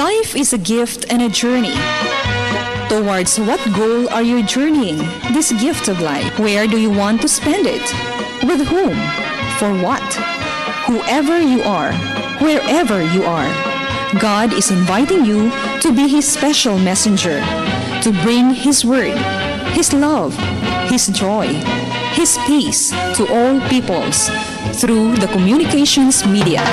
Life is a gift and a journey. Towards what goal are you journeying this gift of life? Where do you want to spend it? With whom? For what? Whoever you are, wherever you are, God is inviting you to be His special messenger, to bring His word, His love, His joy, His peace to all peoples through the communications media.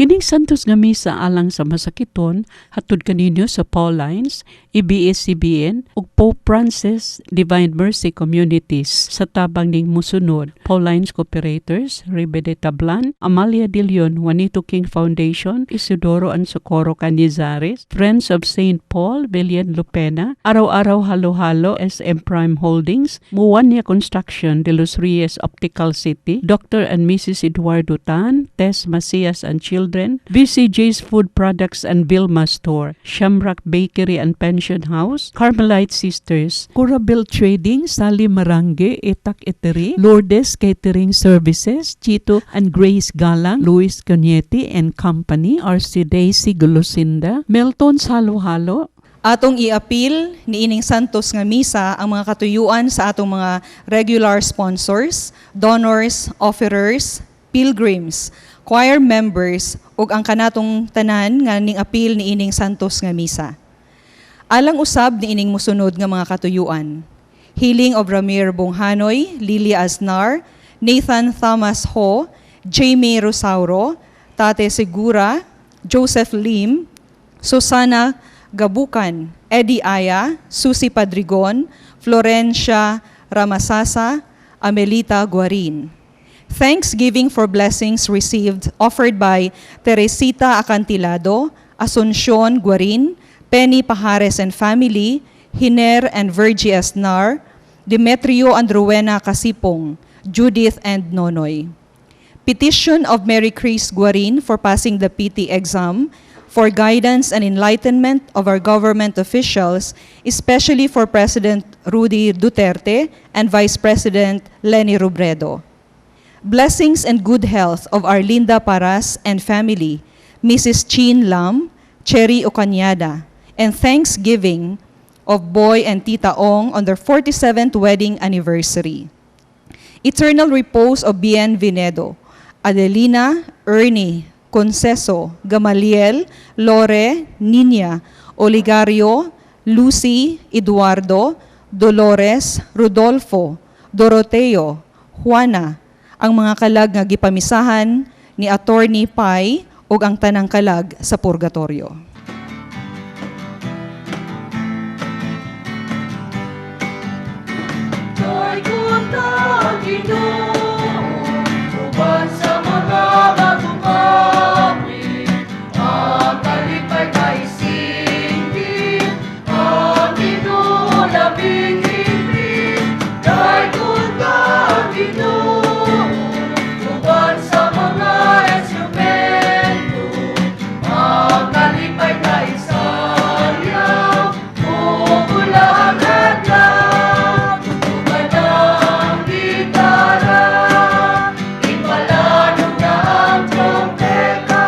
Kining Santos nga misa alang sa masakiton hatod kaninyo sa Paulines, ABS-CBN ug Pope Francis Divine Mercy Communities sa tabang ning musunod. Paulines Cooperators, Ribe de Tablan, Amalia de Leon, Juanito King Foundation, Isidoro and Socorro Canizares, Friends of St. Paul, Villian Lupena, Araw-Araw Halo-Halo, SM Prime Holdings, Muwania Construction, De Los Reyes Optical City, Dr. and Mrs. Eduardo Tan, Tess Macias and Children, VCJ's Food Products and Vilma Store, Shamrock Bakery and Pension House, Carmelite Sisters, Corabel Trading, Sally Marange, Etak Etery, Lourdes Catering Services, Chito and Grace Galang, Luis Cañete and Company, RC Daisy Gulusinda, Melton Salo-Halo. Atong iapil niining Santos nga Misa ang mga katuyuan sa atong mga regular sponsors, donors, offerers, pilgrims, choir members ug ang kanatong tanan nga ning apil niining Santos nga Misa. Alang usab niining musunod nga mga katuyuan. Healing of Ramir Bonghanoy, Lilia Aznar, Nathan Thomas Ho, Jamie Rosauro, Tate Segura, Joseph Lim, Susana Gabukan, Eddie Aya, Susie Padrigon, Florencia Ramasasa, Amelita Guarin. Thanksgiving for blessings received offered by Teresita Acantilado, Asuncion Guarin, Penny Pajares and family, Hiner and Virgie Asnar, Demetrio Andruena Kasipong, Judith and Nonoy. Petition of Mary Chris Guarin for passing the PT exam, for guidance and enlightenment of our government officials, especially for President Rudy Duterte and Vice President Leni Robredo. Blessings and good health of Arlinda Paras and family, Mrs. Chin Lam, Cherry Ocanyada, and thanksgiving of Boy and Tita Ong on their 47th wedding anniversary. Eternal repose of Bien Vinedo, Adelina, Ernie, Conceso, Gamaliel, Lore, Ninya, Oligario, Lucy, Eduardo, Dolores, Rodolfo, Doroteo, Juana, ang mga kalag nga gipamisahan ni Attorney Pai ug ang tanang kalag sa purgatorio. Joy kunta Ginoo, uban sa mga bagukapit, ang kalipay kay singgit, ang Ginoo labing higpit. Joy kunta Ginoo, uban sa mga instrumento, ang kalipay kay sayaw, ug adlaw. Uban ang gitara, ipalanog na ang trompeta,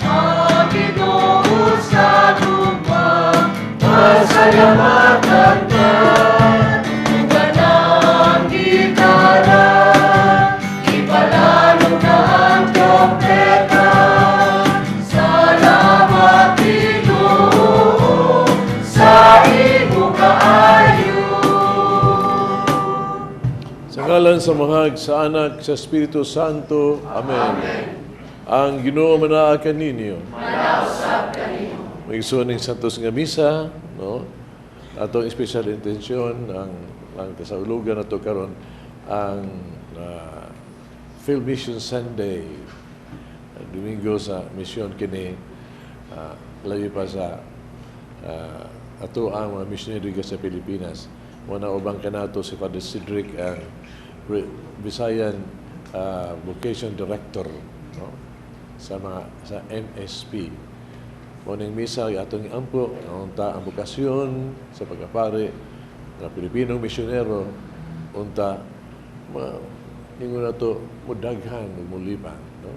ang Ginoo sa gugma, pasalamat kanta. Uban ang gitara, ipalanog na ang trompeta, salamat Ginoo sa imong kaayo. Sa ngalan sa Amahag, sa Anak, sa Espiritu Santo. Amen. Ang Ginoo manaa kaninyo. Mga ning Santos nga Misa, no? Atong espesyal intensyon ang kasaulugan nato karon ang Phil Mission Sunday. Domingo sa misyon kini, labi pa sa ato ang mga missionary sa Pilipinas. Muna ubang kanato si Father Cedric, ang Visayan Vocation Director, no, sa mga sa MSP. Mao ning misa atong iampo unta ang bokasyon sa pagkapari nga Pilipinong misyonero unta ma ingon nato mudaghan ug mulibang, no?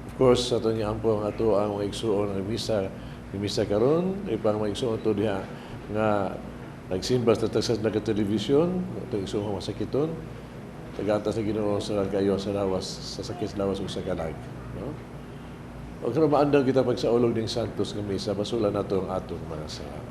Of course, sa atong iampo ang ato ang mga igsuon ng misa, ng misa karon, ipang mga igsuon to diha nga nagsimba sa Texas na television, atong igsuon masakiton, tagaan ta sa Ginoo sa kayo sa lawas, sa sakit sa lawas ug sa kalag, no? O karon maandang kita pagsaulog ning Santos nga misa, basulan nato ang atong mga sala.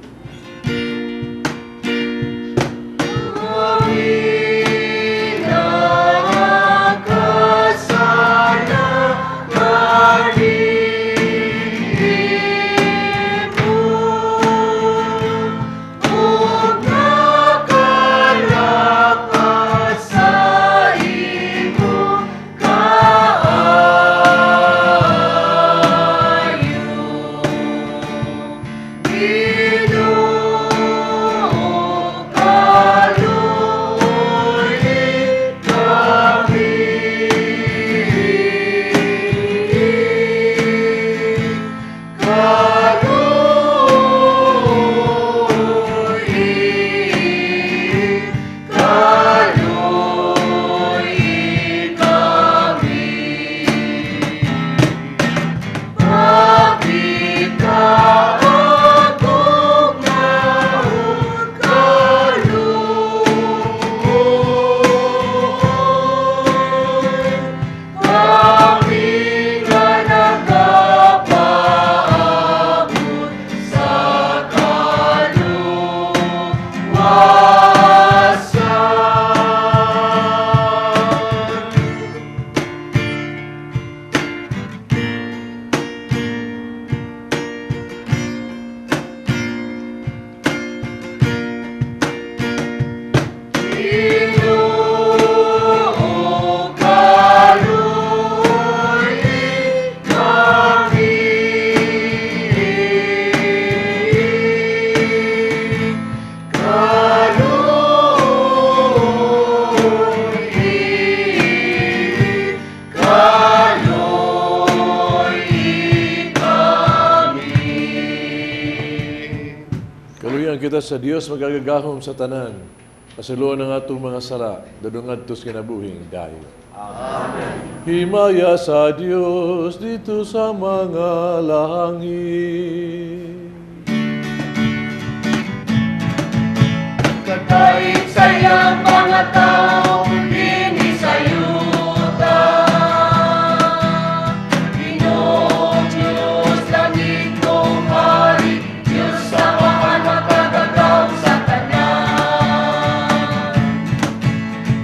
Kaluyan kita sa Dios magagagahom sa tanan. Pasuluan ang atong mga sala, dadong ngadto sa kinabuhing dayon. Amen. Himaya sa Dios dito sa mga langit. Kadaig sa iyang mga tao, dinhi sa yuta. Ginoong Diyos, langit kong hari, Diyos sa mga makagagahom sa tanan.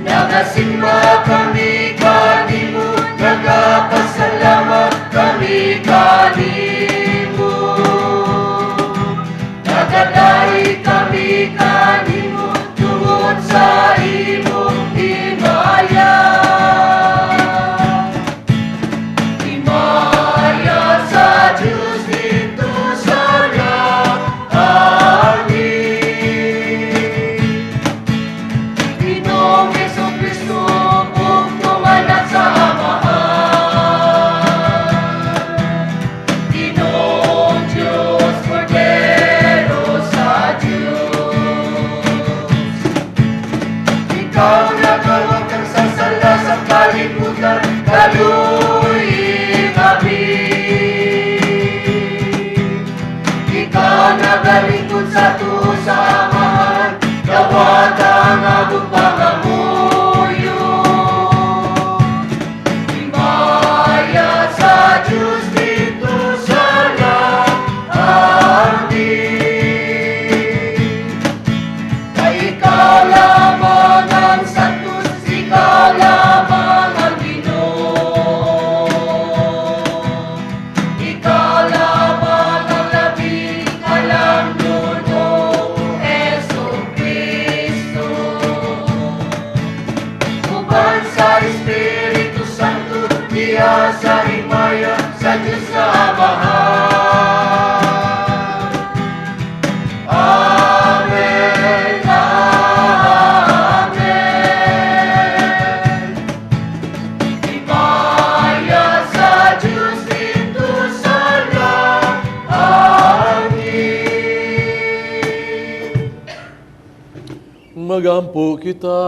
Nagasimba kami kanimo, nagapasalamat kami kanimo. Nagadaig kami kanimo tungod sa imong himaya. Himaya sa Diyos didto sa langit. Ginoong Hesukristo, bugtong anak sa Amahan. Ginoong Diyos, Kordero sa Diyos. Ikaw nagawatang sa sala sa kalibutan, kaluoyi kami. Ikaw nagalingkod sa tuo sa Amahan, dawata ang among pangamuyo. Himaya sa Diyos didto sa langit. Kay ikaw lamang ang santos, ikaw lamang ang Ginoo. Ikaw lamang ang labing kalamnonon. Magampo kita.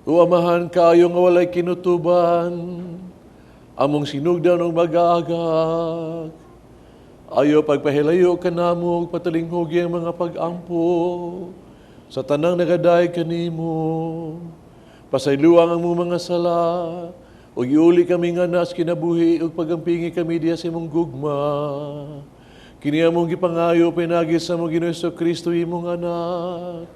O Amahan, kaayo nga walay kinutuban, among sinugdan og mag-aagak. Ayo pagpahilayo kanamo ug patalinghugi ang mga pag-ampo sa tanang nagadayeg kanimo. Pasayloa ang among mga sala ug iuli kami nganha sa kinabuhi ug pagampingi kami diha sa imong gugma. Kini among gipangayo pinaagi sa among Ginoo Kristo, imong anak,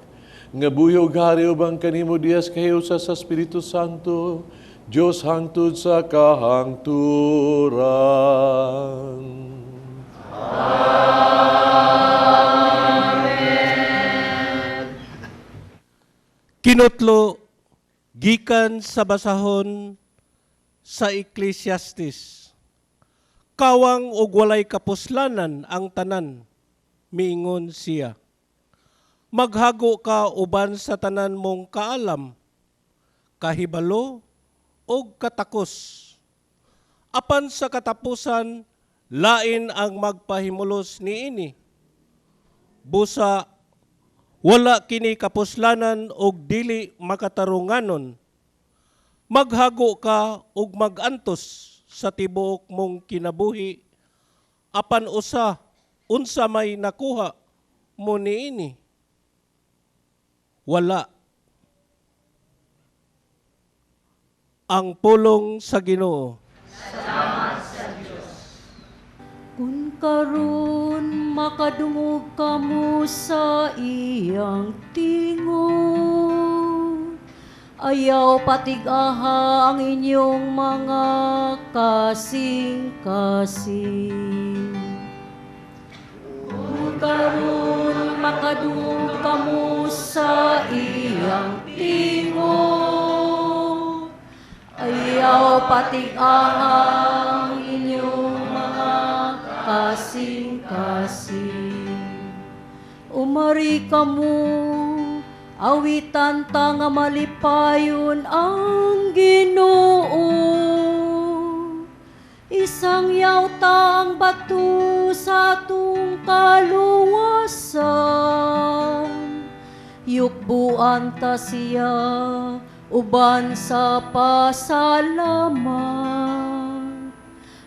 nga buhi ug hari uban kanimo diha sa kahiusa sa Espiritu Santo, Dios hangtod sa kahangturan. Amen. Kinutlo gikan sa basahon sa Ecclesiastes. Kawang og walay kapuslanan ang tanan, miingon siya. Maghago ka uban sa tanan mong kaalam, kahibalo og katakos. Apan sa katapusan, lain ang magpahimulos niini. Busa wala kini kapuslanan og dili makatarunganon. Maghago ka og magantos sa tibuok mong kinabuhi, apan usa unsa may nakuha mo niini? Wala. Ang pulong sa Ginoo. Salamat sa Dios. Kun karon makadungog kamo sa iyang tingog, ayaw patig-aha ang inyong mga kasing-kasing. Kung karon makadungog kamo sa iyang tingog, ayaw patig-aha ang inyong mga kasing-kasing. Umari kamo, awitan ta nga malipayon ang Ginoo. Isangyaw ta ang bato sa atong kaluwasan. Yukbuan ta siya uban sa pasalamat.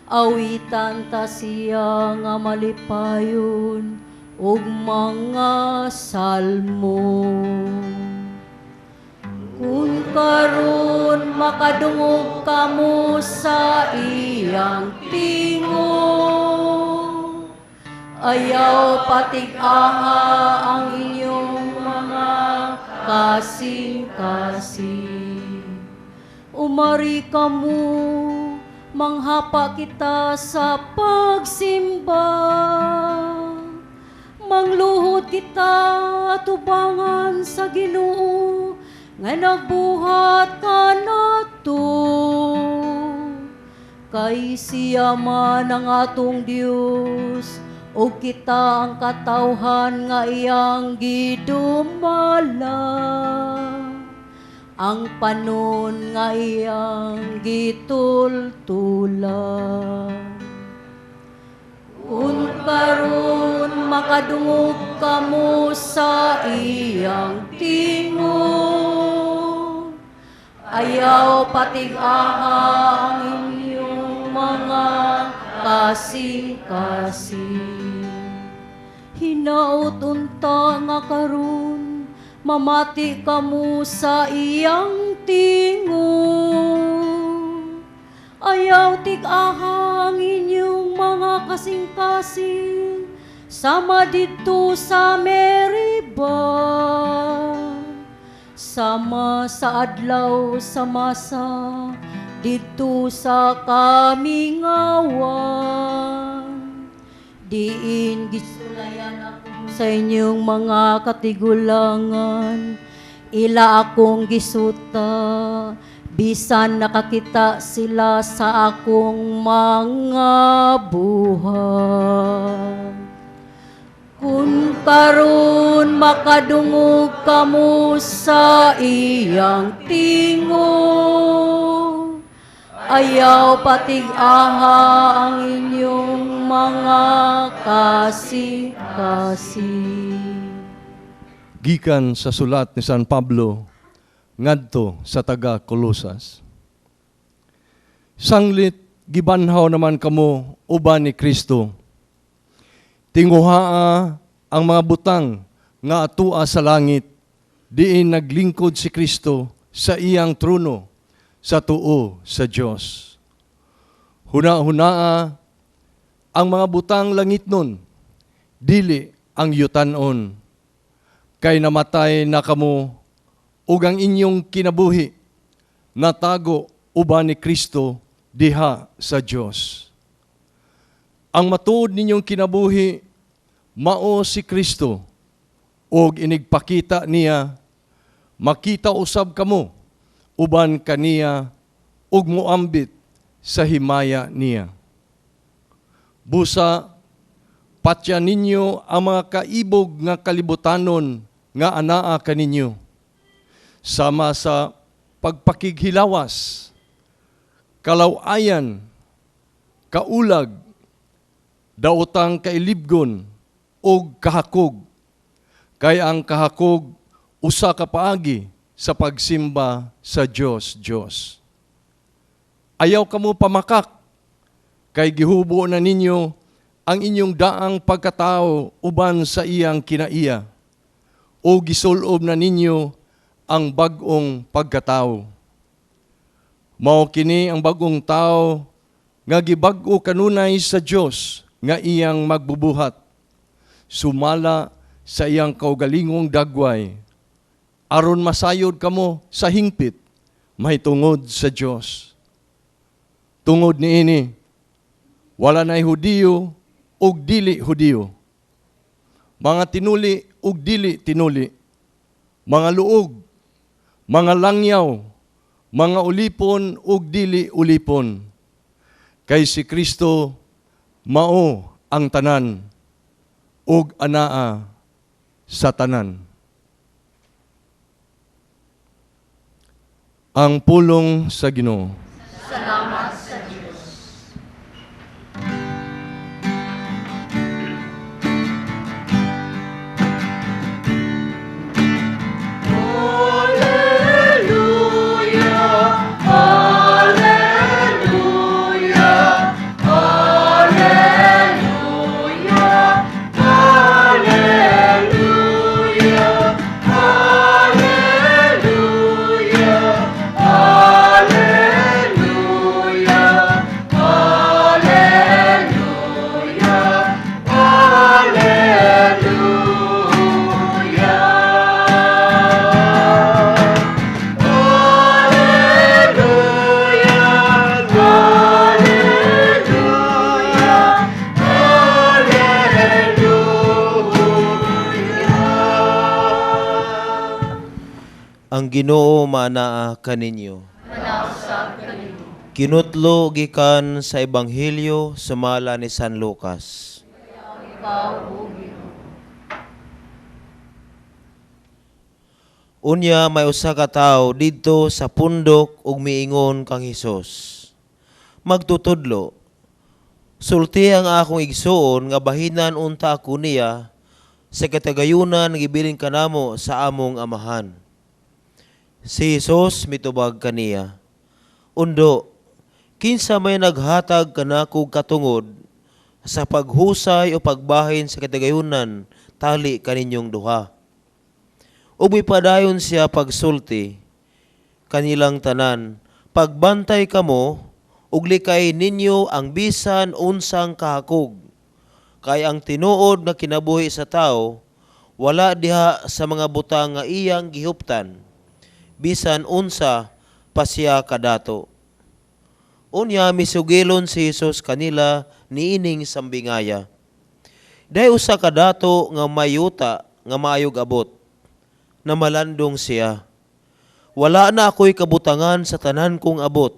Awitan ta siya nga malipayon ug mga salmo. Kung karon makadungog kamo sa iyang tingog, ayaw patig-aha ang inyong mga kasing-kasing. Umari kamo, manghapa kita sa pagsimba. Mangluhod kita atubangan sa Ginoo nga nagbuhat kanato. Kay siya man ang atong Dios, ug kita ang katawhan nga iyang gidumala. Ang panon nga iyang gitultulan. Kung karon makadungog kamo sa iyang tingog, ayaw patig-aha ang inyong mga kasing-kasing. Hinaot unta nga karon mamati kamo sa iyang tingog. Ayaw tig-aha ang inyong mga kasing-kasing sama didto sa Meriba, sama sa adlaw sa Masa didto sa kamingawan. Diin gisulayan ako sa inyong mga katigulangan, ila akong gisuta, bisan nakakita sila sa akong mga buhat. Kung karon makadungog kamo sa iyang tingog, ayaw patig-aha ang inyong mga kasing-kasing. Gikan sa sulat ni San Pablo ngadto sa taga Colosas. Sanglit gibanhaw naman kamo uban ni Kristo. Tinguhaa ang mga butang nga atua sa langit, diin naglingkod si Kristo sa iyang trono sa tuo sa Dios. Huna-hunaa ang mga butang langitnon, dili ang yutanon. Kay namatay na kamo ug ang inyong kinabuhi natago uban ni Kristo diha sa Dios. Ang matuod ninyong kinabuhi mao si Kristo, ug inigpakita niya, makita usab kamo uban kaniya ug moambit sa himaya niya. Busa patya ninyo ang mga kaibog nga kalibutanon nga anaa kaninyo, sama sa pagpakighilawas, kalawayan, kaulag, daotang kailibgon, ug kahakog. Kay ang kahakog usa ka paagi sa pagsimba sa Dios Dios. Ayaw kamo pamakak, kay gihubo na ninyo ang inyong daang pagkatao uban sa iyang kinaiya, o gisulob na ninyo ang bag-ong pagkatao. Mao kini ang bag-ong tao nga gibag-o kanunay sa Dios nga iyang magbubuhat, sumala sa iyang kaugalingong dagway, aron masayod kamo sa hingpit mahitungod sa Dios. Tungod niini, wala na'y Hudiyo ug dili Hudiyo, mga tinuli ug dili tinuli, mga luog, mga langyaw, mga ulipon ug dili ulipon. Kay si Kristo mao ang tanan ug anaa sa tanan. Ang pulong sa Ginoo. Salamat sa Diyos. Alleluia, Alleluia, Alleluia, Alleluia, Alleluia, Alleluia, Alleluia, Alleluia. Alleluia, Alleluia, Alleluia. Ang Ginoo maanaa kaninyo. Kinutlo gikan sa Ebanghelyo sumala ni San Lucas. Unya may usa ka tawo didto sa pundok ug miingon kang Hesus: "Magtutudlo, sulti ang akong igsuon nga bahinan unta ako niya sa katagayunan nga gibilin kanamo sa among amahan." Si Hesus mitubag kaniya: "Undo, kinsa may naghatag kanako katungod sa paghusay o pagbahin sa katagayunan tali kaninyong duha?" Ug mipadayon siya pagsulti kanilang tanan: "Pagbantay kamo ug likay ninyo ang bisan unsang kahakog, kay ang tinuod nga kinabuhi sa tawo wala diha sa mga butang nga iyang gihuptan, bisan unsa pa siya kadato." Unya misugilon si Hesus kanila niining sambingaya: "Day usa ka dato nga mayuta nga maayog abot, na malandong siya. Wala na ako'y kabutangan sa tanan kong abot.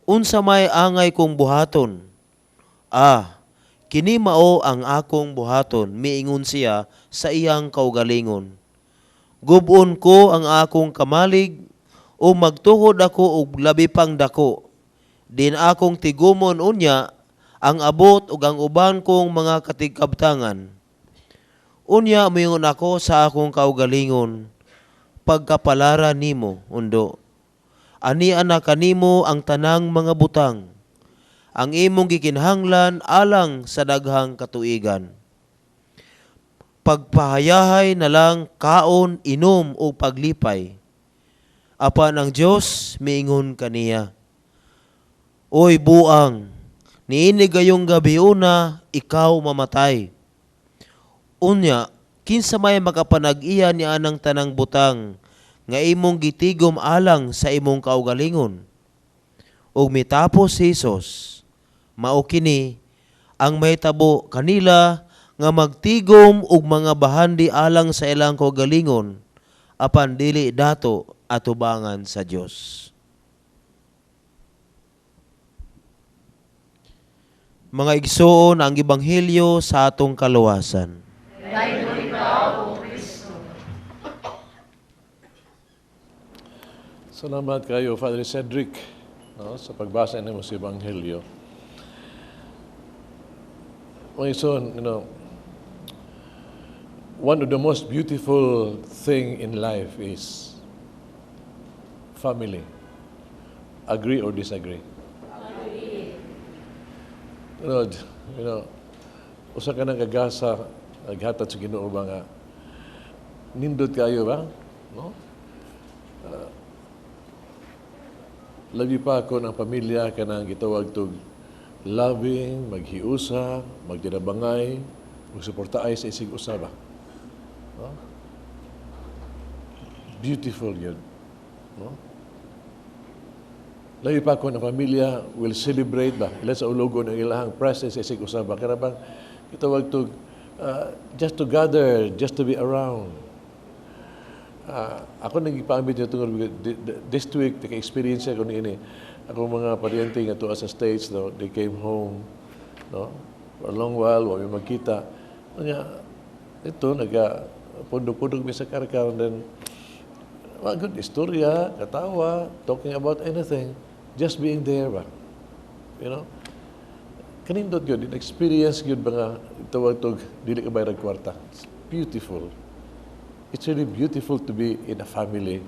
Unsa may angay kong buhaton? Ah, kini mao ang akong buhaton," miingon siya sa iyang kaugalingon. "Gub-on ko ang akong kamalig o magtuhod ako og labi pang dako. Din akong tigumon unya ang abot ug ang uban kong mga katigkabtangan. Unya moingon ako sa akong kaugalingon, pagkapalara nimo, undo. Ani ana kanimo ang tanang mga butang, ang imong gikinahanglan alang sa daghang katuigan. Pagpahayahay na lang kaon, inom o paglipay. Apan ang Dios miingon kaniya, "Oy buang, niini gayong gabiuna ikaw mamatay. Unya, kinsa may makapanag-iya ni anang tanang butang nga imong gitigom alang sa imong kaugalingon?" Ug mitapos si Hesus, "Mao kini ang mahitabo kanila nga magtigom og mga bahandi alang sa ilang kaugalingon, apan dili dato atubangan sa Dios." Mga igsoon, ang ebanghelyo sa atong kaluwasan. Salamat kayo, Father Cedric, no, sa pagbasa nimo sa Ebanghelyo. Mga igsoon, one of the most beautiful thing in life is family. Agree or disagree? Agree. Usa ka nang kagasa, naghatag sa Ginoo ba nga, nindot kayo ba? No? Labi pa ako ng pamilya kanang gitawag tog loving, maghiusa, magtinabangay, magsuportaay sa isig usa ba? No? Beautiful yun. No? Labi pa ako ng pamilya will celebrate ba? Ilan sa ulogo ng ilahang presence sa isig usa ba? Kaya bang gitawag tog just to gather, just to be around. Ako nagipamit niya tungod this week naka-experience ako niini. Ako mga paryente nga tuwa sa States, no, they came home, no, for a long while, wa mi magkita. Nya ito naga pundok-pundok mi sa karkar, and then well, good istorya, katawa, talking about anything, just being there ba. You know? Kanindot gyud, experience gyud ba nga tawag tog dili ka bayad kwarta. It's beautiful. It's really beautiful to be in a family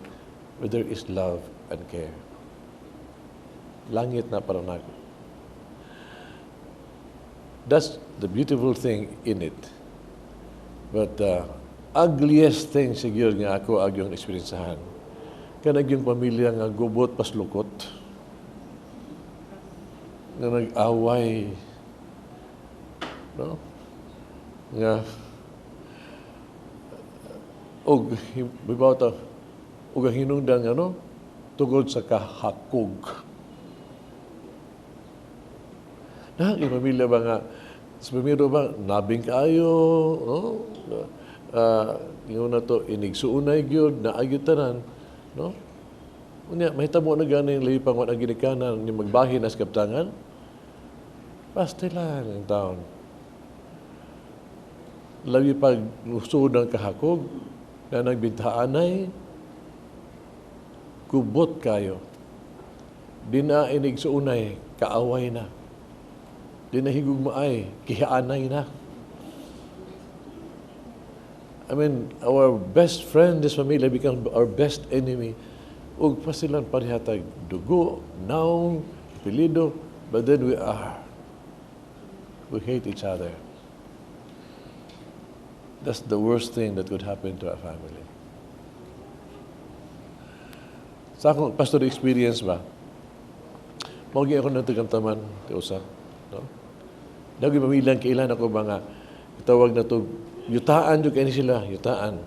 where there is love and care. Langit na para nako. That's the beautiful thing in it. But the ugliest thing siguro nga ako agyong eksperyensahan, kanag yung pamilya nga gubot paslukot, nga nag-away, no? Nga og bibaw ta og ang hinungdan nga no tungod sa kahakog. Na ang pamilya ba nga sa pamilya ba nabing kaayo, no? Ingon na to inigsuunay gyud na agyud tanan, no? Unya mahitabo na gani ang lipang wa ang ginikanan ni magbahin as kaptangan. Pastilan ang taon. Labi pag usod ang kahakog na nagbintaanay, kubot kayo. Di na inigsuunay, kaaway na. Di na higugmaay, kihaanay na. Our best friend, this family, becomes our best enemy. Ug pasilan parihatag dugo, naong, apelyido, but then we hate each other. That's the worst thing that could happen to our family. Sa akong pastor experience ba, mao gyud ako natagamtaman, tiusa, no? Dagig pamilyang kailan ako ba nga, itawag na to, yutaan jud kay sila, yutaan.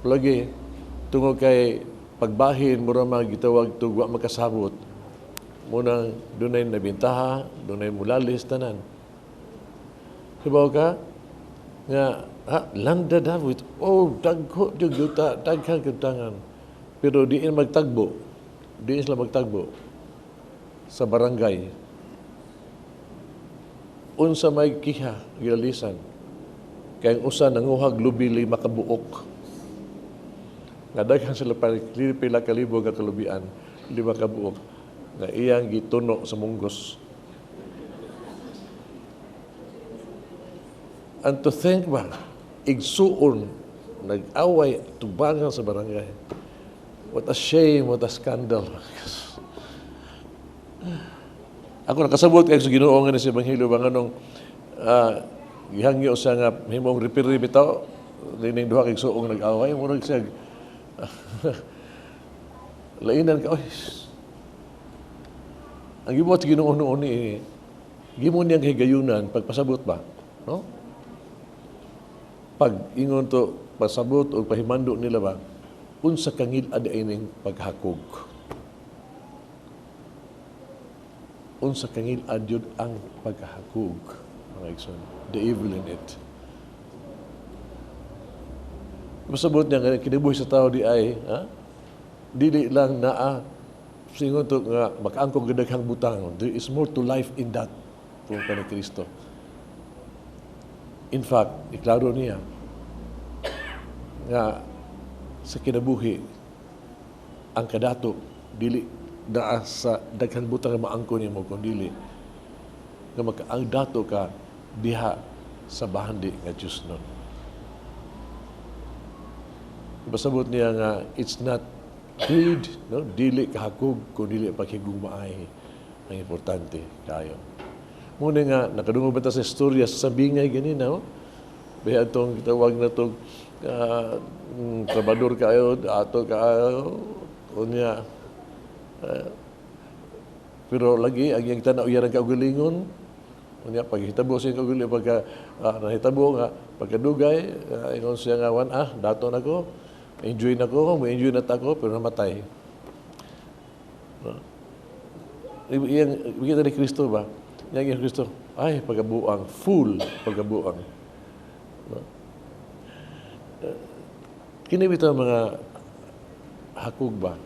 Lagi, tungod kay pagbahin, mura magitawag to, wa makasabot. Munang dunay nabintaha, dunay mulalis, tanan. Sabaw ka, nga, landed up with, oh, dagko jud yuta, daghang kabtangan. Pero diin magtagbo, diin sila magtagbo sa barangay. Unsa may kiha, gilalisan. Kaya ang usa nanguhag lubi 5 ka buok. Nga daghan sila pa, pila ka libo nga kalubian, 5 ka buok, nga iyang gituno sa munggos. And to think ba, Igsuon nag-away tubangan sa barangay. What a shame, what a scandal. Ako nakasabot kay sa Ginoo nga ni sa Ebanghelyo ba nganong gihangyo siya nga himong referee bitaw nining duha kay igsuong nag-away, murag siya lainan ka, oy. Ang gibuhat sa Ginoo noon ni gimo niyang higayunan pagpasabot ba, no? Pag ingon to pasabot o pahimando nila ba unsa kangil-ad ining paghakog. Unsa kangil-ad yun ang paghakog, mga igsoon, the evil in it. Pasabot niya nga kinabuhi sa tao di ay, ha? Dili lang naa singon to nga makaangkog og daghang butang. There is more to life in that kung ka ni Kristo. In fact, iklaro niya nga sa kinabuhi ang kadato dili naa sa daghang butang nga maangkon nimo, kun dili nga makaang dato ka diha sa bahandi nga Dios nun. Pasabot niya nga it's not greed, no? Dili kahakog kun dili paghigugmaay ang importante kayo. Muna nga nakadungog ba ta sa istorya sa bingay ganina, no? Biya atong gitawag na tong trabador kayo, ato kayo, unya. Pero lagi ang iyang tanaw iyang kaugalingon. Unya paghitabo sa iyang kaugalingon, pagka nahitabo nga pagkadugay, ingon siya nga wan, dato nako, enjoy na ko, mo-enjoy na ta ko, pero namatay. No? Iyang kita ni Kristo ba? Iyang Kristo, ay pagabuang, full pagabuang. No? Kini bitaw mga hakog ba?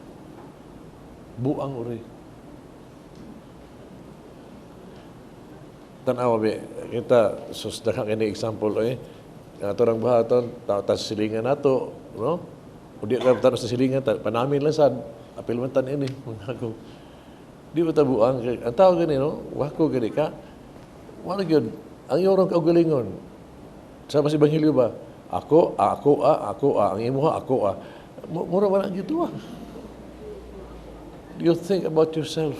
Buang uri. Tanawa be, kita sus daghang kini example oy. Ang ato rang buhaton, ta silingan nato, no? O di ka tanaw sa silingan, panamin lang sad, apil man tan ini, mga hakog. Di ba tabuang? Ang tao gani, no? Wako gani ka. Wala gyud. Ang iyong kaugalingon. Sama sa Ebanghelyo ba? Ako, ako, a, ako, a. Ang imuha, ako, a. Mura wala ang gituwa. You think about yourself.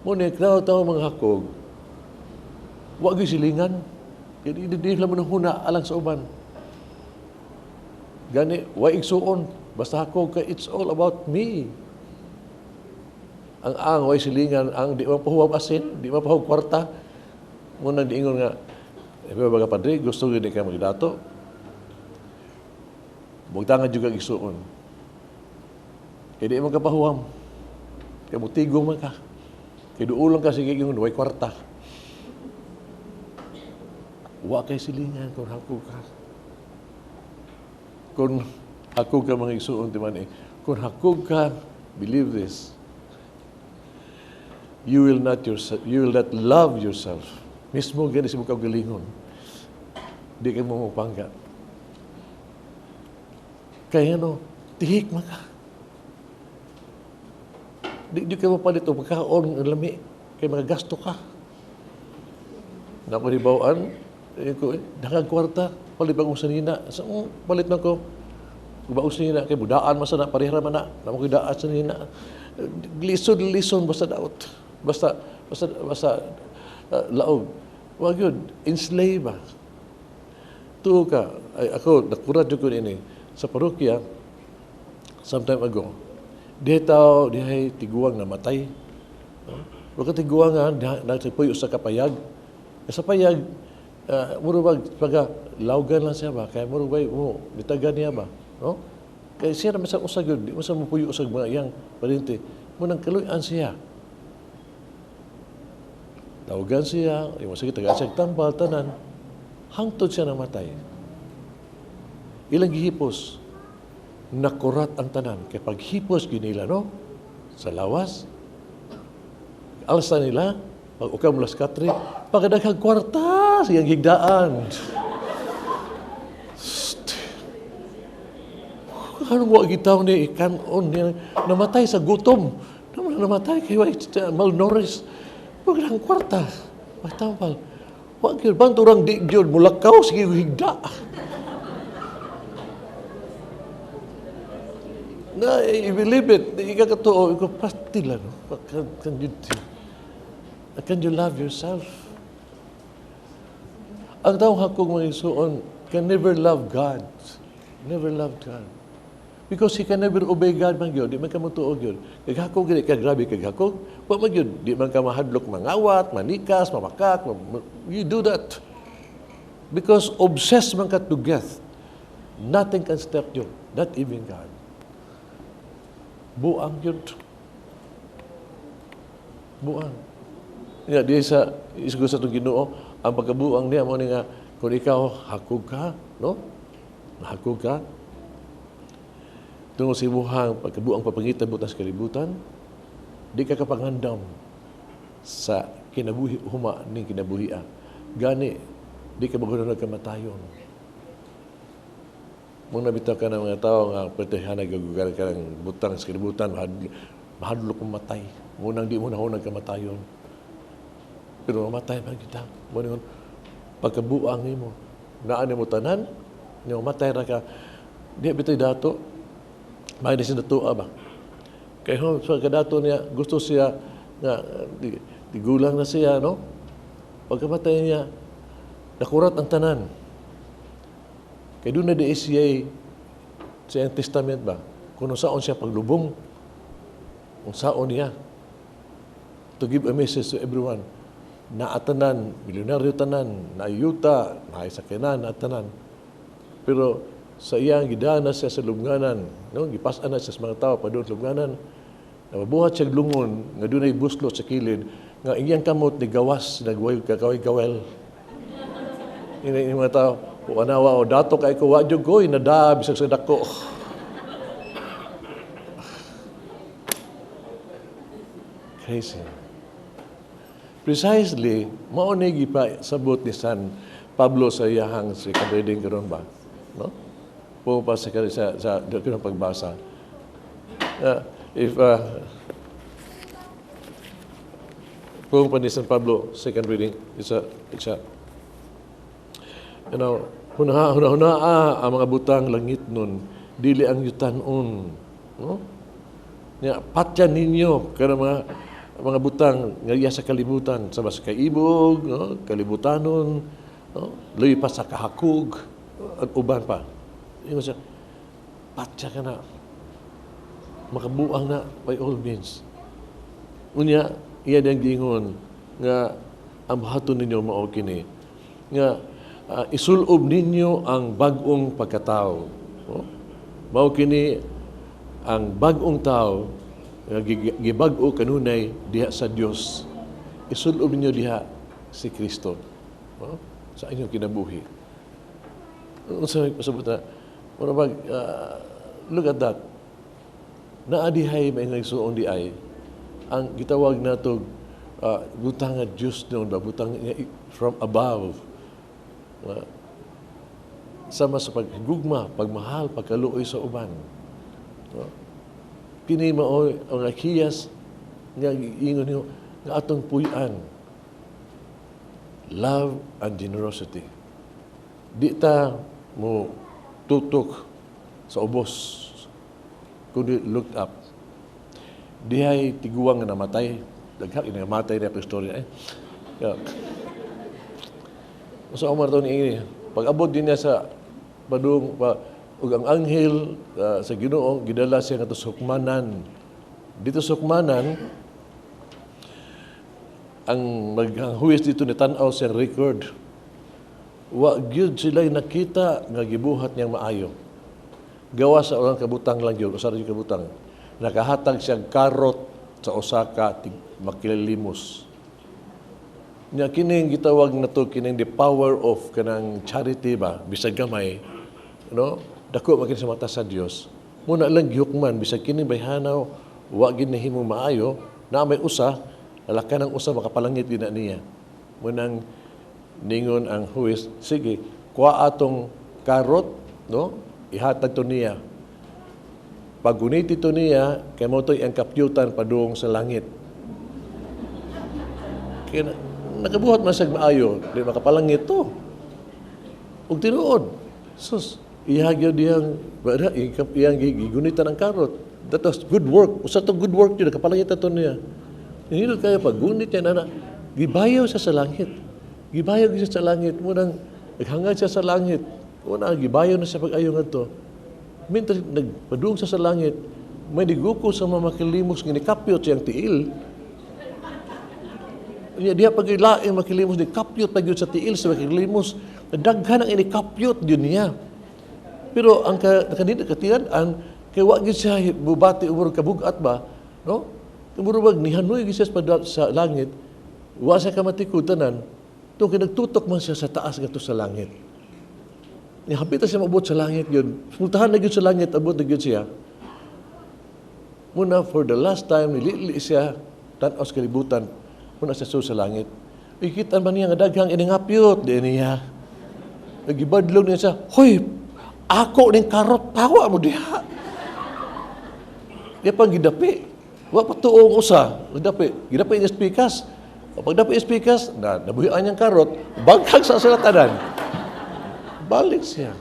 Muna, tao mga hakog, wa gyud silingan. Kaya di lang mo huna alang sa uban. Gani, wa igsuon. Basta hakog ka, it's all about me. Ang way silingan, ang di mapahuwag asin, di mapahuwag kwarta. Muna, diingon nga, baga padre, gusto gini ka magdato. Bugtangan juga igsuon. Kaya di man ka pahuwam. Kaya mutigo man ka. Kaya duulang ka, sige yung way kwarta. Wa kay silingan kung hakog ka. Kung hakog ka mga igsuon, di man eh. Kung hakog ka, believe this, you will not yourself, you will not love yourself. Mismo gani sa imong kaugalingon. Di ka mo mapangga. Kaya no, tihik man ka. Di ka mapalit o pagkaon ang lami, kay magagasto ka. Nako hibawaan, ko, daghang kwarta, palit ba kong sanina? Sa, palit na ko. Baong sanina, kay budaan man sana, parehra man na. Namo ko'y daan sa nina. Lisod, lison, basta daot. Basta laog. Wag yun, enslave ba? Tuo ka. Ay, ako, nakurat yun ko ini. Sa parokya, some time ago, dihay tao, dihay tiguang namatay. No? Wag ka tiguang nga, nagpuyo sa kapayag. Sa payag, muro ba, pagka laugan lang siya ba, kaya muro ba, mo, bitagan niya ba? No? Kaya siya naman sa usag yun, di mo sa mapuyo usag mga iyang parente. Munang kaluyan siya. Tawagan siya, yung masakit, tagaan siya, tambal, tanan. Hangtod siya namatay. Ilang gihipos, nakurat ang tanan. Kaya paghipos ginila, no? Sa lawas, alsa nila, pag ukam las katre, pagkadaghang kwarta, siyang higdaan. Anong wa gitaw ni ikanon niya, namatay sa gutom. Namatay kay malnourished. Pagkadaghang kwarta, magtampal. Wa gyud banturang di gyud mulakaw sige higda. Na you believe it, di ka katuo, ikaw pastila no. Can you love yourself? Ang taong hakog mga igsuon can never love God. Never love God. Because he can never obey God man gyud, di man ka motuo gyud. Kay hakog gani ka grabe kay hakog, wa man gyud, di man ka mahadlok mangawat, manikas, mamakak, you do that. Because obsessed man ka to get, nothing can stop you, not even God. Buang gyud. Buang. Ya, di sa isgo sa itong Ginoo, ang pagkabuang niya mo ni nga kung ikaw hakog ka, no? Hakog ka. Tungod sa imuhang pagkabuang papangita butas kalibutan, di ka kapangandam sa kinabuhi huma ning kinabuhia. Gani di ka magunod kamatayon. Mung nabitaw ka ng mga tao nga pertehan nagagugar ka ng butang sa kalibutan, mahadlok mamatay. Munang di mo nahunag kamatayon. Pero mamatay man kita. Mo pagkabuang nimo, naa nimo tanan, nga mamatay ra ka. Di bitoy dato. May di siya natuwa ba? Kay ho, sa kadato niya, gusto siya nga di gulang na siya, no? Pagkamatay niya, nakurat ang tanan. Kay doon na di siya sa iyang testament ba? Kung saon siya paglubong, kung saon niya, to give a message to everyone, naatanan, milyonaryo tanan, naayuta, naisakyanan, naatanan. Pero sa iyang gidana siya sa lubnganan, no? Gipas-an na siya sa mga tao padung sa lubnganan, nababuhat siya lungon, nga dunay buslo sa kilid, nga iyang kamot ni gawas, nagway kakaway-gawel. Ini mga tao, anawa o dato kay ko, wa jud ko, inada, bisag sa dako. Crazy. Precisely, mao ni gipasabot ni San Pablo sa iyahang si reading karon ba, no? Pupa sa sa sa kanang pagbasa. If pa ni San Pablo, second reading, it's a you know, huna-hunaa ang mga butang langit nun, dili ang yutanon, no? Nya patyan ninyo kana mga butang nga iya sa kalibutan, sama sa kaibog, no? Kalibutanon, no? Luy pa sa kahakog, at uban pa. Ingon siya, patya ka na. Makabuang na by all means. Unya, iya diyang giingon nga ang buhaton ninyo mao kini nga isulob ninyo ang bag-ong pagkatao. No? Mao kini ang bag-ong tao nga gibag-o kanunay diha sa Dios. Isulob ninyo diha si Kristo, no? Sa inyong kinabuhi. Unsa may pasabot na? Mura bag, look at that. Naadihay may nagsuong di ay ang gitawag nato butang nga Dios noon ba, butang nga from above. Sama sa paggugma, pagmahal, pagkaluoy sa uban. No? Kini mao ang hiyas nga giingon niyo nga atong puy-an. Love and generosity. Di ta mo tutok sa ubos, kundi looked up. Dihay tiguang nga namatay, daghang namatay niya pa istorya eh. Yeah. So Omar to ni pag-abot din niya sa padung pa, ug ang anghel sa Ginoo gidala siya ngadto sa hukmanan. Dito sa hukmanan ang maghuwis dito ni tan-aw siyang record. Wa gyud sila nakita nga gibuhat niyang maayo. Gawa sa orang kabutang lang gyud, usa ra gyud kabutang. Nakahatag siyang karot sa usa ka makilimos. Nya kining gitawag nato kining the power of kanang charity ba, bisag gamay, no? Dako man kini sa mata sa Dios. Muna lang gihukman bisag kini bayhanaw wa gid nahimo maayo, na may usa, lalakan ang usa makapalangit gid na niya. Munang ningon ang huwes, sige, kuha atong karot, no? Ihatag to niya. Pagguniti to niya, kay mo to'y ang kapyutan padung sa langit. Kaya Nakabuhat man siya maayo, di makapalangit to. Ug tinuod. Sus, iya gyud diyang iyang gigunitan ang karot. That was good work. Usa to good work yun, nakapalangit na to niya. Nindot kayo pag gunit niya na, gibayaw siya sa langit. Gibayaw siya sa langit. Munang naghangad siya sa langit. Muna, gibayaw na siya pag-ayo ngadto. Mintas nagpadung siya sa langit, may niguko sa mga makilimos nga nikapyot siyang tiil. Niya diha pag ilain makilimos ni kapyot pag sa tiil sa makilimos, daghan ang inikapyot yun niya. Pero ang kanina katiyan-an kay wa gyud siya bubati umurog kabugat ba, no? Umurog nihanoy gyud siya sa langit, wa siya kamatikod tanan, tungkol nagtutok man siya sa taas ngadto sa langit. Ni hapit siya maabot sa langit yun. Puntahan na gyud sa langit, abot na gyud siya. Muna, for the last time, nilili siya, tan-aw sa kalibutan, muna siya sa langit. Ikita man niya nga daghang iningapyot, di niya. Nagibadlong niya siya, "Hoy, ako ning karot, pawa mo diha." Di pang gidapi. Wa pa tuong usa, gidapi. Gidapi niya pikas. Pagdapi niya pikas, na nabuhian niyang karot, baghag sa sila tanan. Balik siya.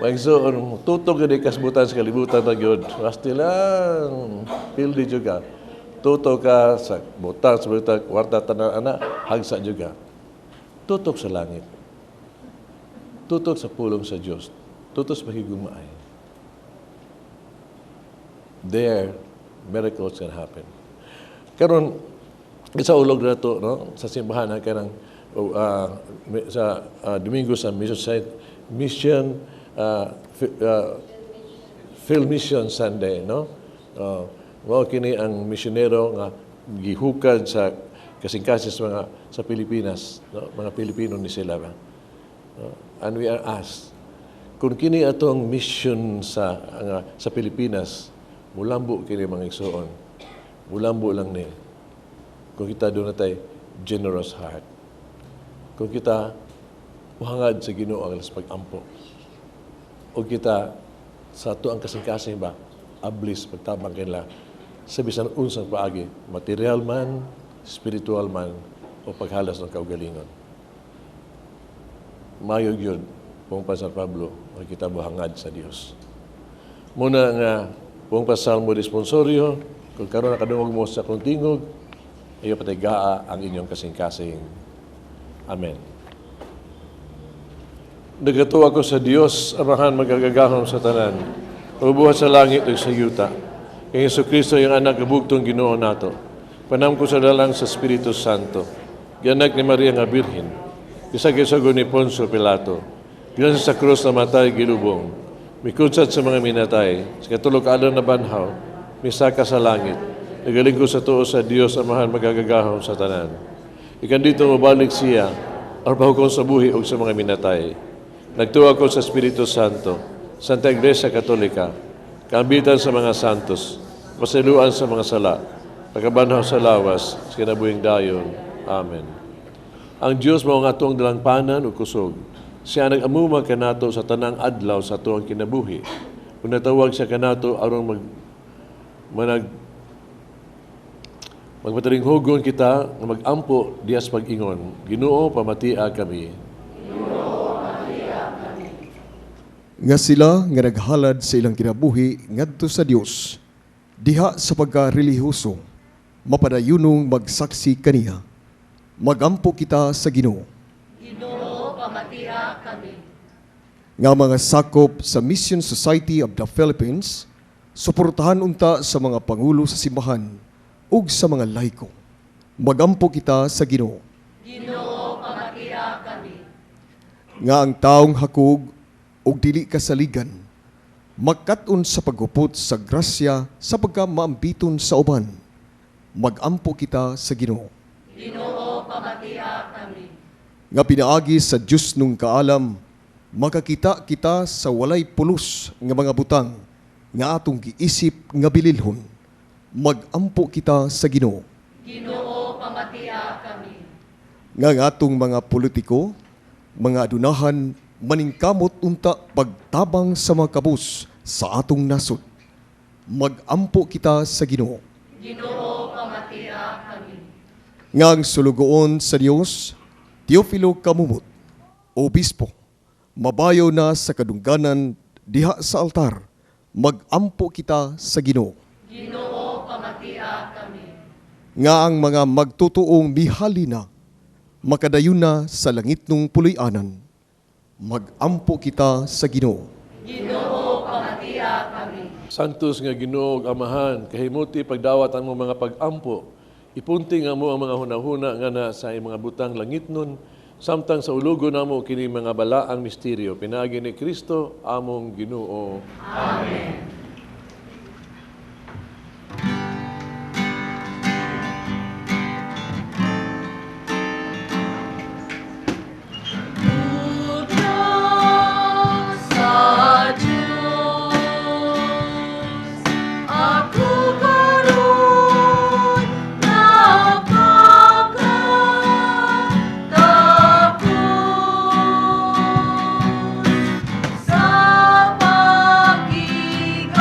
Maigsoon, tutok yun kasbutan sa kalibutan na yun. Basta lang, pildi juga. Tutok ka sa butang, sa butang, kwarta, tanan, ana, hagsa juga. Tutok sa langit. Tutok sa pulong sa Diyos. Tutok sa pakigugmaay. There, miracles can happen. Karon sa ulog na to, no, sa simbahan, ha, kanang sa Domingo sa Mission Site, Mission Field Mission Sunday, no? Mao kini ang misyonero nga gihukad sa kasing-kasing sa mga sa Pilipinas, no? Mga Pilipino ni sila ba? No? And we are asked kung kini atong mission sa Pilipinas, mulambo kini, mga igsoon. Mulambo lang ni kung kita duna tay generous heart. Kung kita muhangad sa Ginoo ang alas pag-ampo. O kita sa ato ang kasing-kasing ba, ablis pagtabang kanila sa bisan unsang paagi, material man, spiritual man, o paghalas ng kaugalingon. Mayo gyud kung pa San Pablo, makita hangad sa Dios. Muna nga, kung pa Salmo Responsorio, kung karon nakadungog mo sa akong tingog, iyo pataygaa ang inyong kasing-kasing. Amen. Nagatuo ako sa Dios, Amahan magagagahom sa tanan, magbuhat sa langit ug sa yuta. Kay Hesus Kristo iyang anak bugtong Ginoo nato. Panamko sa dalang sa Espiritu Santo. Gianak ni Maria nga Birhen. Gisagsagon ni Poncio Pilato. Gilansa sa krus, namatay, gilubong. Mikunsad sa mga minatay. Sa katulo ka adlaw nabanhaw. Misaka sa langit. Nagalingkod sa tuo sa Dios Amahan magagagahom sa tanan. Ikan dito mabalik siya aron paghukom sa buhi ug sa mga minatay. Nagtuo ako sa Espiritu Santo, Santa Iglesia Katolika, kaambitan sa mga santos, pasayloan sa mga sala, pagkabanhaw sa lawas, sa kinabuhing dayon. Amen. Ang Dios mao ang atong dalangpanan ug kusog. Siya nag-amuma kanato sa tanang adlaw sa atuang kinabuhi. Kung natawag siya kanato aron mag manag magmataringhugon kita nga magampo diha sa pag-ingon. Ginoo, pamatia kami. Nga sila nga naghalad sa ilang kinabuhi ngadto sa Dios diha sa pagkarelihiyoso mapadayunong magsaksi kaniya. Magampo kita sa Ginoo. Ginoo, pamatia kami. Nga mga sakop sa Mission Society of the Philippines suportahan unta sa mga pangulo sa simbahan ug sa mga laiko. Magampo kita sa Ginoo. Ginoo, pamatia kami. Nga ang taong hakog ug dili kasaligan makat-on sa paghupot sa grasya sa pagka maambiton sa uban. Magampo kita sa Ginoo. Ginoo, pamatia kami. Nga pinaagi sa Dios nung kaalam makakita kita sa walay pulos nga mga butang nga atong giisip nga bililhon. Magampo kita sa Ginoo. Ginoo, pamatia kami. Nga ang atong mga politiko, mga adunahan maningkamot unta pagtabang sa mga kabus sa atong nasod. Magampo kita sa Ginoo. Ginoo, pamatia kami. Nga ang sulugoon sa Dios, Teofilo Camomot, obispo, mabayo na sa kadungganan diha sa altar, magampo kita sa Ginoo. Ginoo, pamatia kami. Nga ang mga magtutuong mihali na, makadayon na sa langitnong puloy-anan, magampo kita sa Ginoo. Ginoo, pamatia kami. Santos nga Ginoo ug Amahan, kahimuti pagdawat ang mga pag-ampo. Ipunting amo ang mga hunahuna nga na sa mga butang langitnon, samtang sa ulugo namo kini mga balaang misteryo. Pinaagi ni Kristo among Ginoo. Amen. Sa Diyos, ako karon napakatakot sa pagigatupa,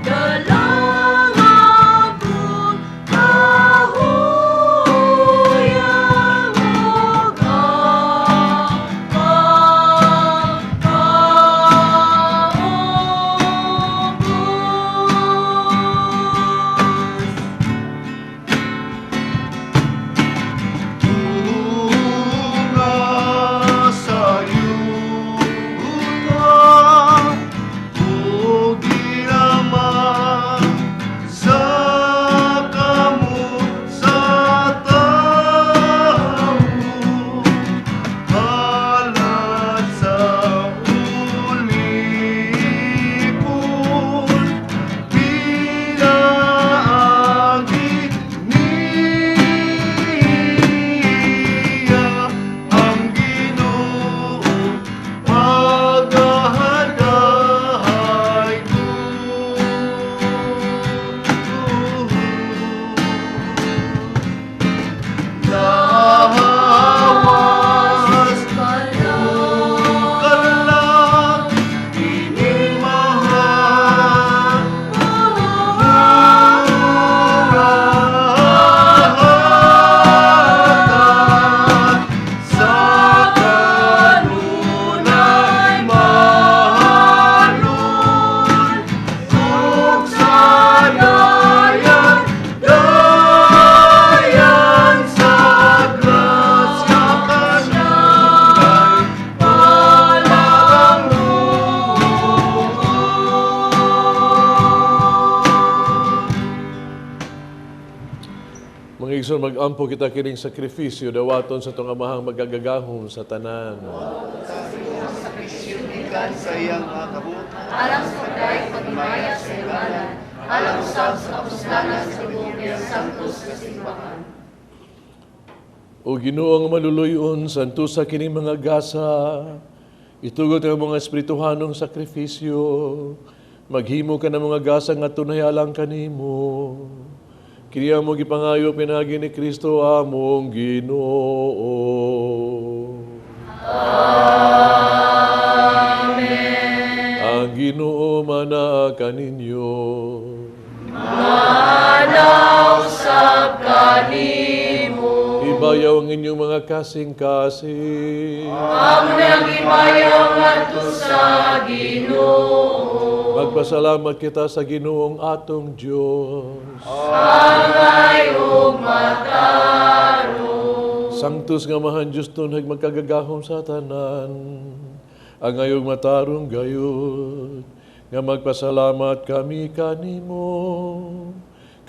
dalang akong kahuyang ug pagkaubos. Tunga sa yuta, ug ginama sa kamot sa tawo, halad sa ulipon, pinaagi niya ang Ginoo, pagahadahay ko. Lawas kalak inimahal, murahatan sa kanunay mahalon, ug sa dayan, dayan sa grasya kanunay palanggon. Mga igsoon, mag-ampo kita kining sakripisyo dawaton sa atong Amahang magagagahom sa tanan. Gikan sa iyang mga kamot, Alang sa pagdaig paghimaya sa iyang ngalan, alang usab sa kapuslanan sa tibuok niyang santos nga simbahan. O Ginoo ang maluluyon, santusa kining mga gasa, itugot ang mga espirituhanong sakripisyo, maghimo ka ng mga gasa nga tunay alang kanimo. Kini mo gipangayo pinaagi ni Kristo among Ginoo. Amen. Ang Ginoo manaa kaninyo. Manaw sa kanimo. Ibayaw ang inyong mga kasing-kasing. Amo nang ibayaw ngadto sa Ginoo. Magpasalamat kita sa Ginoong atong Diyos. Angay ug matarong. Sanctus nga mahan Diyos tunhag magkagagahom sa tanan. Ang ayog matarong gayud, nga magpasalamat kami kanimo.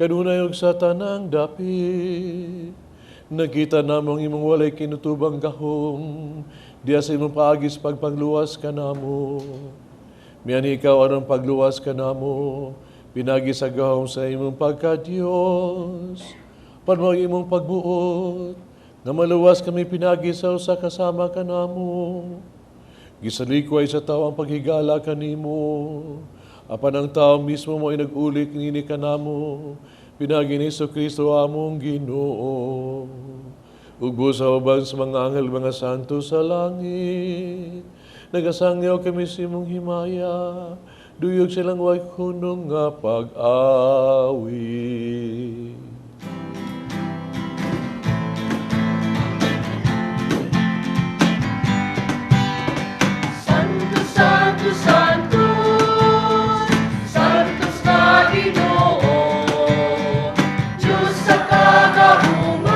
Kanunay og sa tanang dapit. Nakita namo ang imong walay kinutubang gahom, diya sa imong paagis pagpangluwas kanamo. Miyan ikaw aron pagluwas kanamo, pinagi sa gahom sa imong pagka-Diyos. Panwag imong pagbuot, nga maluwas kami pinagi sa usa kasama kanamo. Gisalikway sa tao ang paghigala kanimo. Apan ang tao mismo mo ay nag-ulik nini kanamo. Pinagi ni Kristo among Ginoo. Ugbo sa uban sa mga anghel, mga santo sa langit. Nagasangyaw kami sa imong himaya. Duyog silang way hunong nga pag-awi. Santo, Santo, Santo, Santos na Ginoo, Diyos sa kagahuman,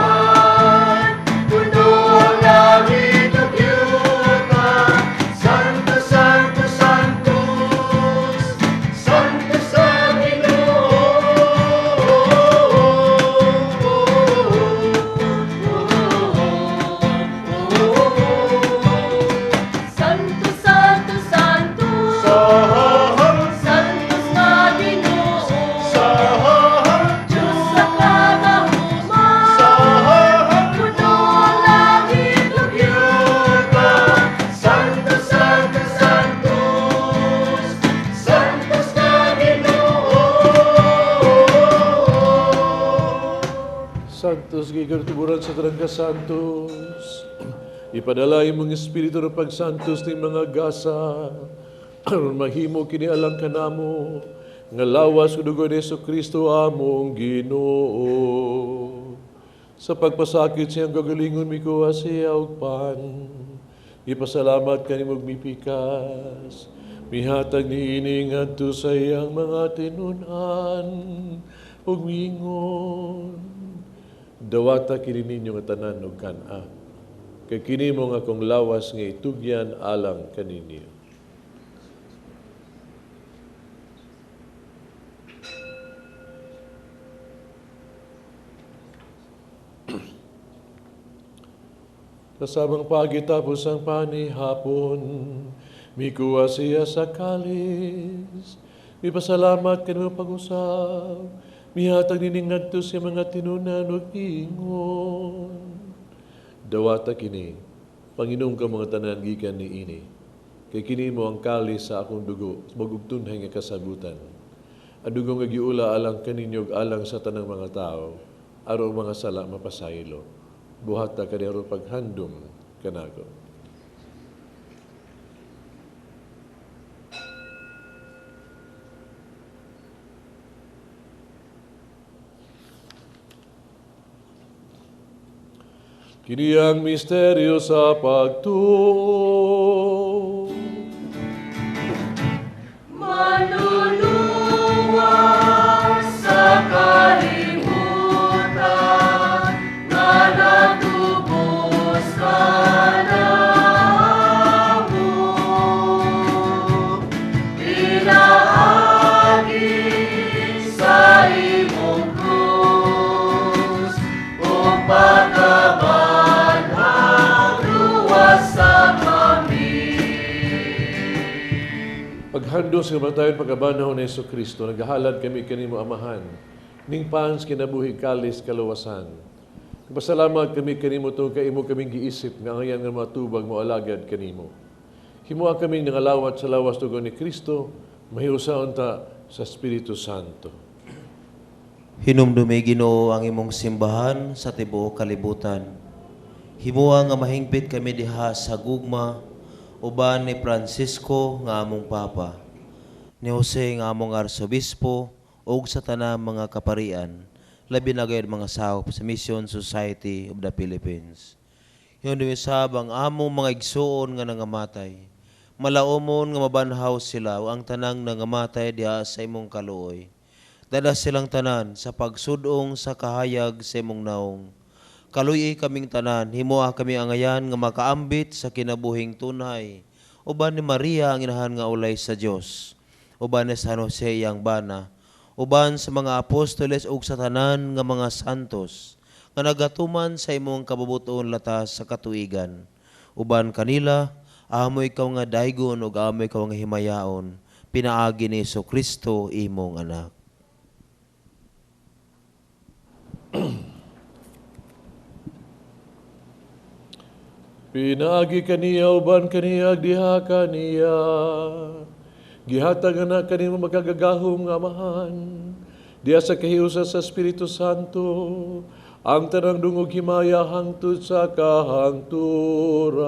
puno ang langit ug yuta. Santo, Santo, Santo, Santo sa Ginoo. Santo, Santo, Santo, Santos na Ginoo, Diyos sa kagahuman, puno ang langit ug yuta. Santo, Santo, Santo, Santos na Ginoo. Santos, gikan tuburan sa tanang kasantos. Ipadala imong espiritu ng pagsantos ning mga gasa. Aron mahimo kini alang kanamo nga lawas ug dugo ni Kristo among Ginoo. Sa pagpasakit siyang kagalingon mikuha siya og pan. Ipasalamat kanimo ug mipikas. Mihatag niini ngadto sa iyang mga tinun-an ug miingon. Dawata kini ninyo nga tanan og kan-a. Kay kini mo nga akong lawas nga itugyan alang kaninyo. Kasamang pagitapos ang panihapon, mikuha siya sa kalis. Mipasalamat kanimo pag-usab. Mihatag nining ngadto sa mga tinunan ug ingon. Dawata kini, Panginoon ka mga tanan gikan niini. Kay kini mo ang kalis sa akong dugo, magugtunhay nga kasabutan. Ang dugo nga giula alang kaninyo ug alang sa tanang mga tao, aron mga sala mapasaylo. Buhata kani aron paghandom kanako. Kini ang misteryo sa pagtuo. Manluluwas sa kalibutan, nga natubos kanamo. Pinaagi sa imong krus, ug pagkabanhaw luwas sa kami. Paghandom sa kamatayon pagkabanhaw ni Hesus Kristo, naghahalad kami kanimo Amahan, ning pans kinabuhi kalis kaluwasan. Nagpasalamat kami kanimo tungod kay imo kaming giisip nga angayan nga matubag mo alagad kanimo. Himoa kaming nangalawat sa lawas dugo ni Kristo, mahiusaon ta sa Espiritu Santo. Hinumdumi Ginoo ang imong simbahan sa tibuok kalibutan. Himoa nga mahingpit kami diha sa gugma uban ni Francisco nga among Papa, ni Jose nga among Arsobispo ug sa tanang mga kaparian, labi na gayud mga sakop sa Mission Society of the Philippines. Hinumdumi usab ang among mga igsuon nga nangamatay. Malaumon nga mabanhaw sila ug ang tanang nangamatay diha sa imong kaluoy. Dala silang tanan sa pagsudong sa kahayag sa imong naong. Kaluy-i kaming tanan, himoa kami angayan nga makaambit sa kinabuhing tunay. Uban ni Maria ang inahan nga ulay sa Dios. Uban ni San Jose iyang bana. Uban sa mga apostoles ug sa tanan nga mga santos nga nagatuman sa imong kabubuton latas sa katuigan. Uban kanila, amo ikaw nga daygon ug amo ikaw nga himayaon, pinaagi ni Jesucristo imong anak. Pinaagi kaniya uban kaniya diha kaniya. Gihatag na kanimo makagagahom nga Amahan. Diha sa kahiusa sa Espiritu Santo, ang tanang dungog himaya hangtod sa kahangturan.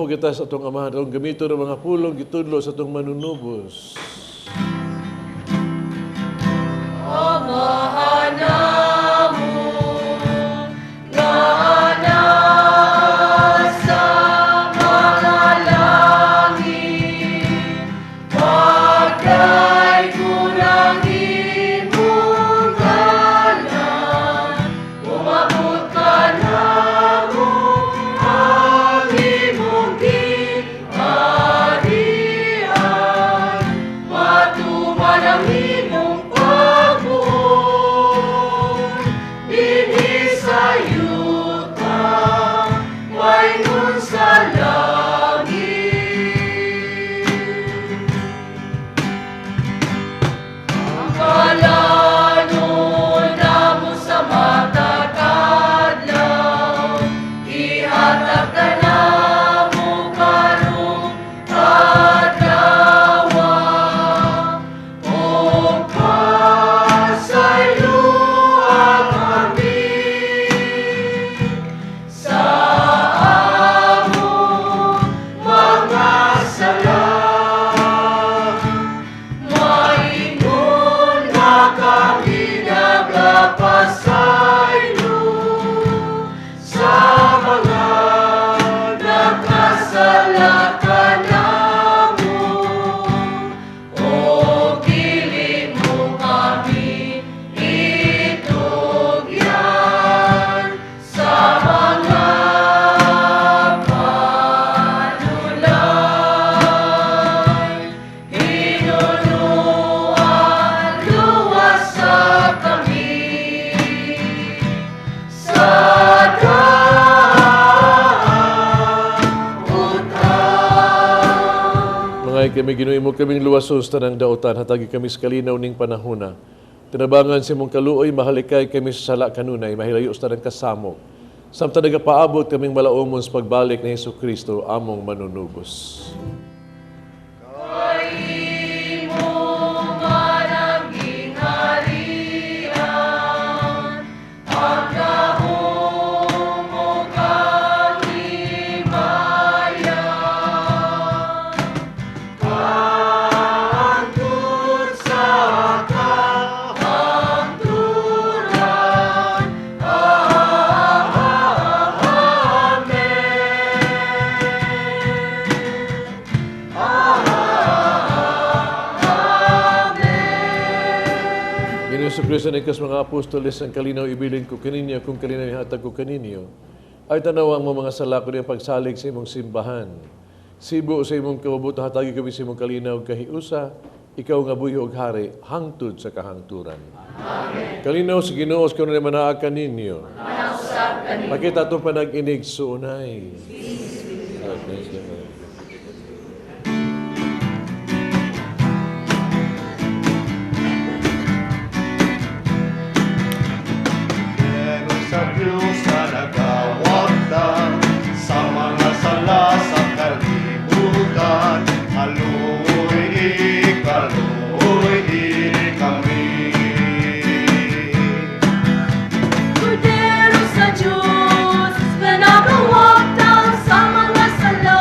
Mag-ampo kita sa atong Amahan, atong gamiton ang mga pulong gitudlo sa atong manunubos. Amahan namo nga nasa mga langit, pagdaygon ang imong ngalan, umabot kanamo ang imong gingharian, matuman ang imong pagbuot dinhi sa yuta, maingon sa langit. Ang kalanon namo sa matag adlaw, ihatag kanamo karong adlaw, ug pasayloa kami sa among mga sala, maingon nga kami nagapasaylo sa mga nakasala kanamo, ug dili mo kami itugyan sa mga panulay. Hinunuan, luwasa kami sa dautan. Mga kami Ginoo, imo kaming luwason sa tanang dautan, hatagi kami sa kalinaw ning panahona. Tinabangan sa imong kaluoy, mahalikay kami sa sala kanunay, mahilayo sa tanang kasamok. Samtang nagapaabot kaming malaumon sa pagbalik ni Hesus Kristo, among manunubos. Kay imo man ang gingharian, ang gahom ug ang himaya, hangtod sa kahangturan. Amen. Ginoo Hesus Kristo, sa mga apostoles, ang kalinaw ibilin ko kaninyo, kung kalinaw ihatag ko kaninyo, ay tanawa ang mga sala ko niyang pagsalig sa imong simbahan. Sibo sa imong kabubuto, hatagi kami sa imong kalinaw kahiusa, ikaw nga buhi og hari, hangtod sa kahangturan. Amen. Kalinaw sa Ginoo, sa kanunay manaa kaninyo. Pakita itong panag-inig suunay. God bless you. Pero sa Diyos na nagawagtan sa mga sala sa kalibutan, kaluoy, kaluoy kami. Kordero sa Diyos nga nagawagtang sa mga sala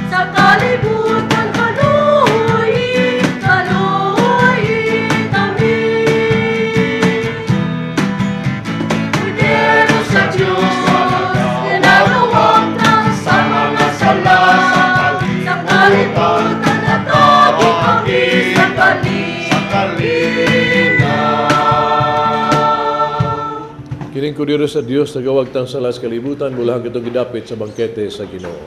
sa kalibutan, kaluoy, kaluoy kami. Kordero sa Diyos nga nagawagtang sa mga sala sa kalibutan, hatagi kami sa kalinaw. Kining kordero sa Dios nagawagtang sala sa kalibutan, bulahan kitong gidapit sa bangkete sa Ginoo.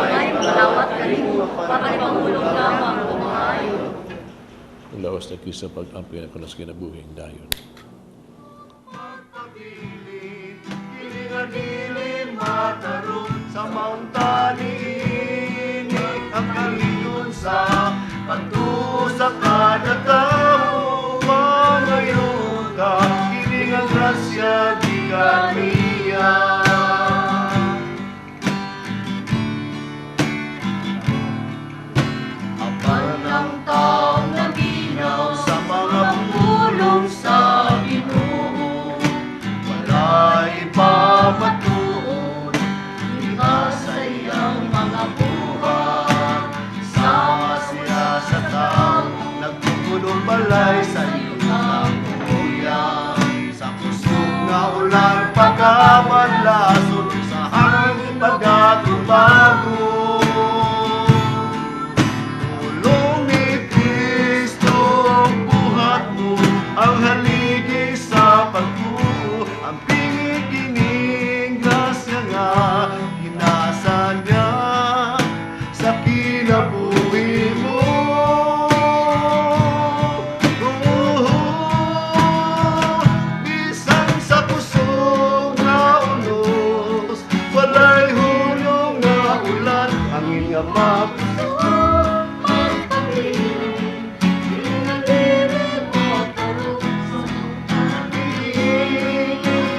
Ay, malawat kanimo, pakalipangulong lamang o maayo. Ang lawas na kisa pag-amping ako sa kinabuhing dayon. Kini nga dili matarong sa mauntani ang kaliyon sa pagtuo sa kada tao, mangayon ka kini nga grasya gikan niya. Apan ang Taong naminaw sa mga pulong sa Ginoo, walay pamatuod diha sa Kinabuhi mo. Bisan sa kusog nga unos, walay hulong nga ulan, hangin nga mapili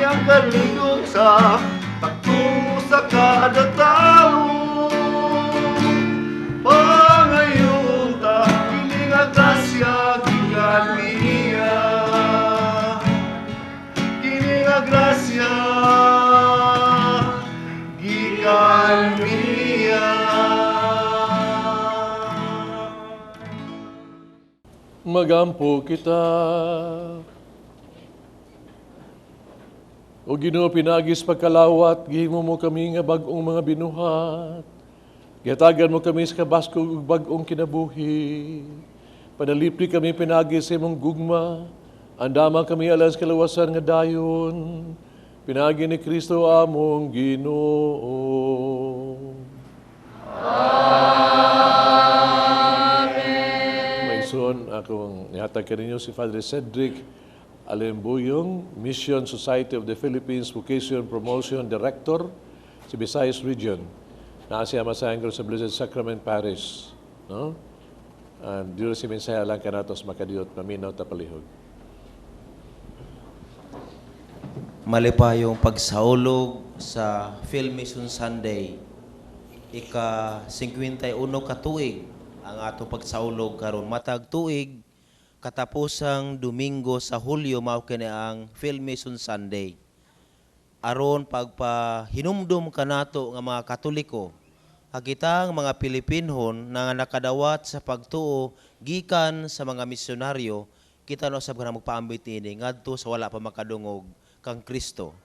ang kaligong sa pagtungo sa kada tao. Pangayon ta, kini nga grasya gikan niya. Kini nga grasya gikan niya. Magampo kita. O Ginoo, pinaagi sa pagkalawat, gihimo mo kami nga bag-ong mga binuhat. Gihatagan mo kami sa kabaskog ug bag-ong kinabuhi. Panalipdi kami pinaagi sa imong gugma. Andama kami alang sa kaluwasan nga dayon. Pinaagi ni Kristo among Ginoo. Amen. Mga igsoon, akong ihatag kaninyo si Father Cedric Alembuyong, Mission Society of the Philippines Vocation Promotion Director sa Visayas Region. Naa siya masayan sa Blessed Sacrament Parish. No? And dito si mensahe lang kanato sa makadiyot, maminaw ta palihog. Malipayong pagsaulog sa Phil Mission Sunday. Ika 51 ka tuig ang atong pagsaulog karon, matag tuig katapusang Domingo sa Hulyo mao kini ang Phil Mission Sunday. Aron pagpahinumdum kanato nga mga Katoliko, kitang mga Pilipinhon na nakadawat sa pagtuo gikan sa mga misyonaryo, kita no sab kana magpaambit niini ngadto sa wala pa makadungog kang Kristo.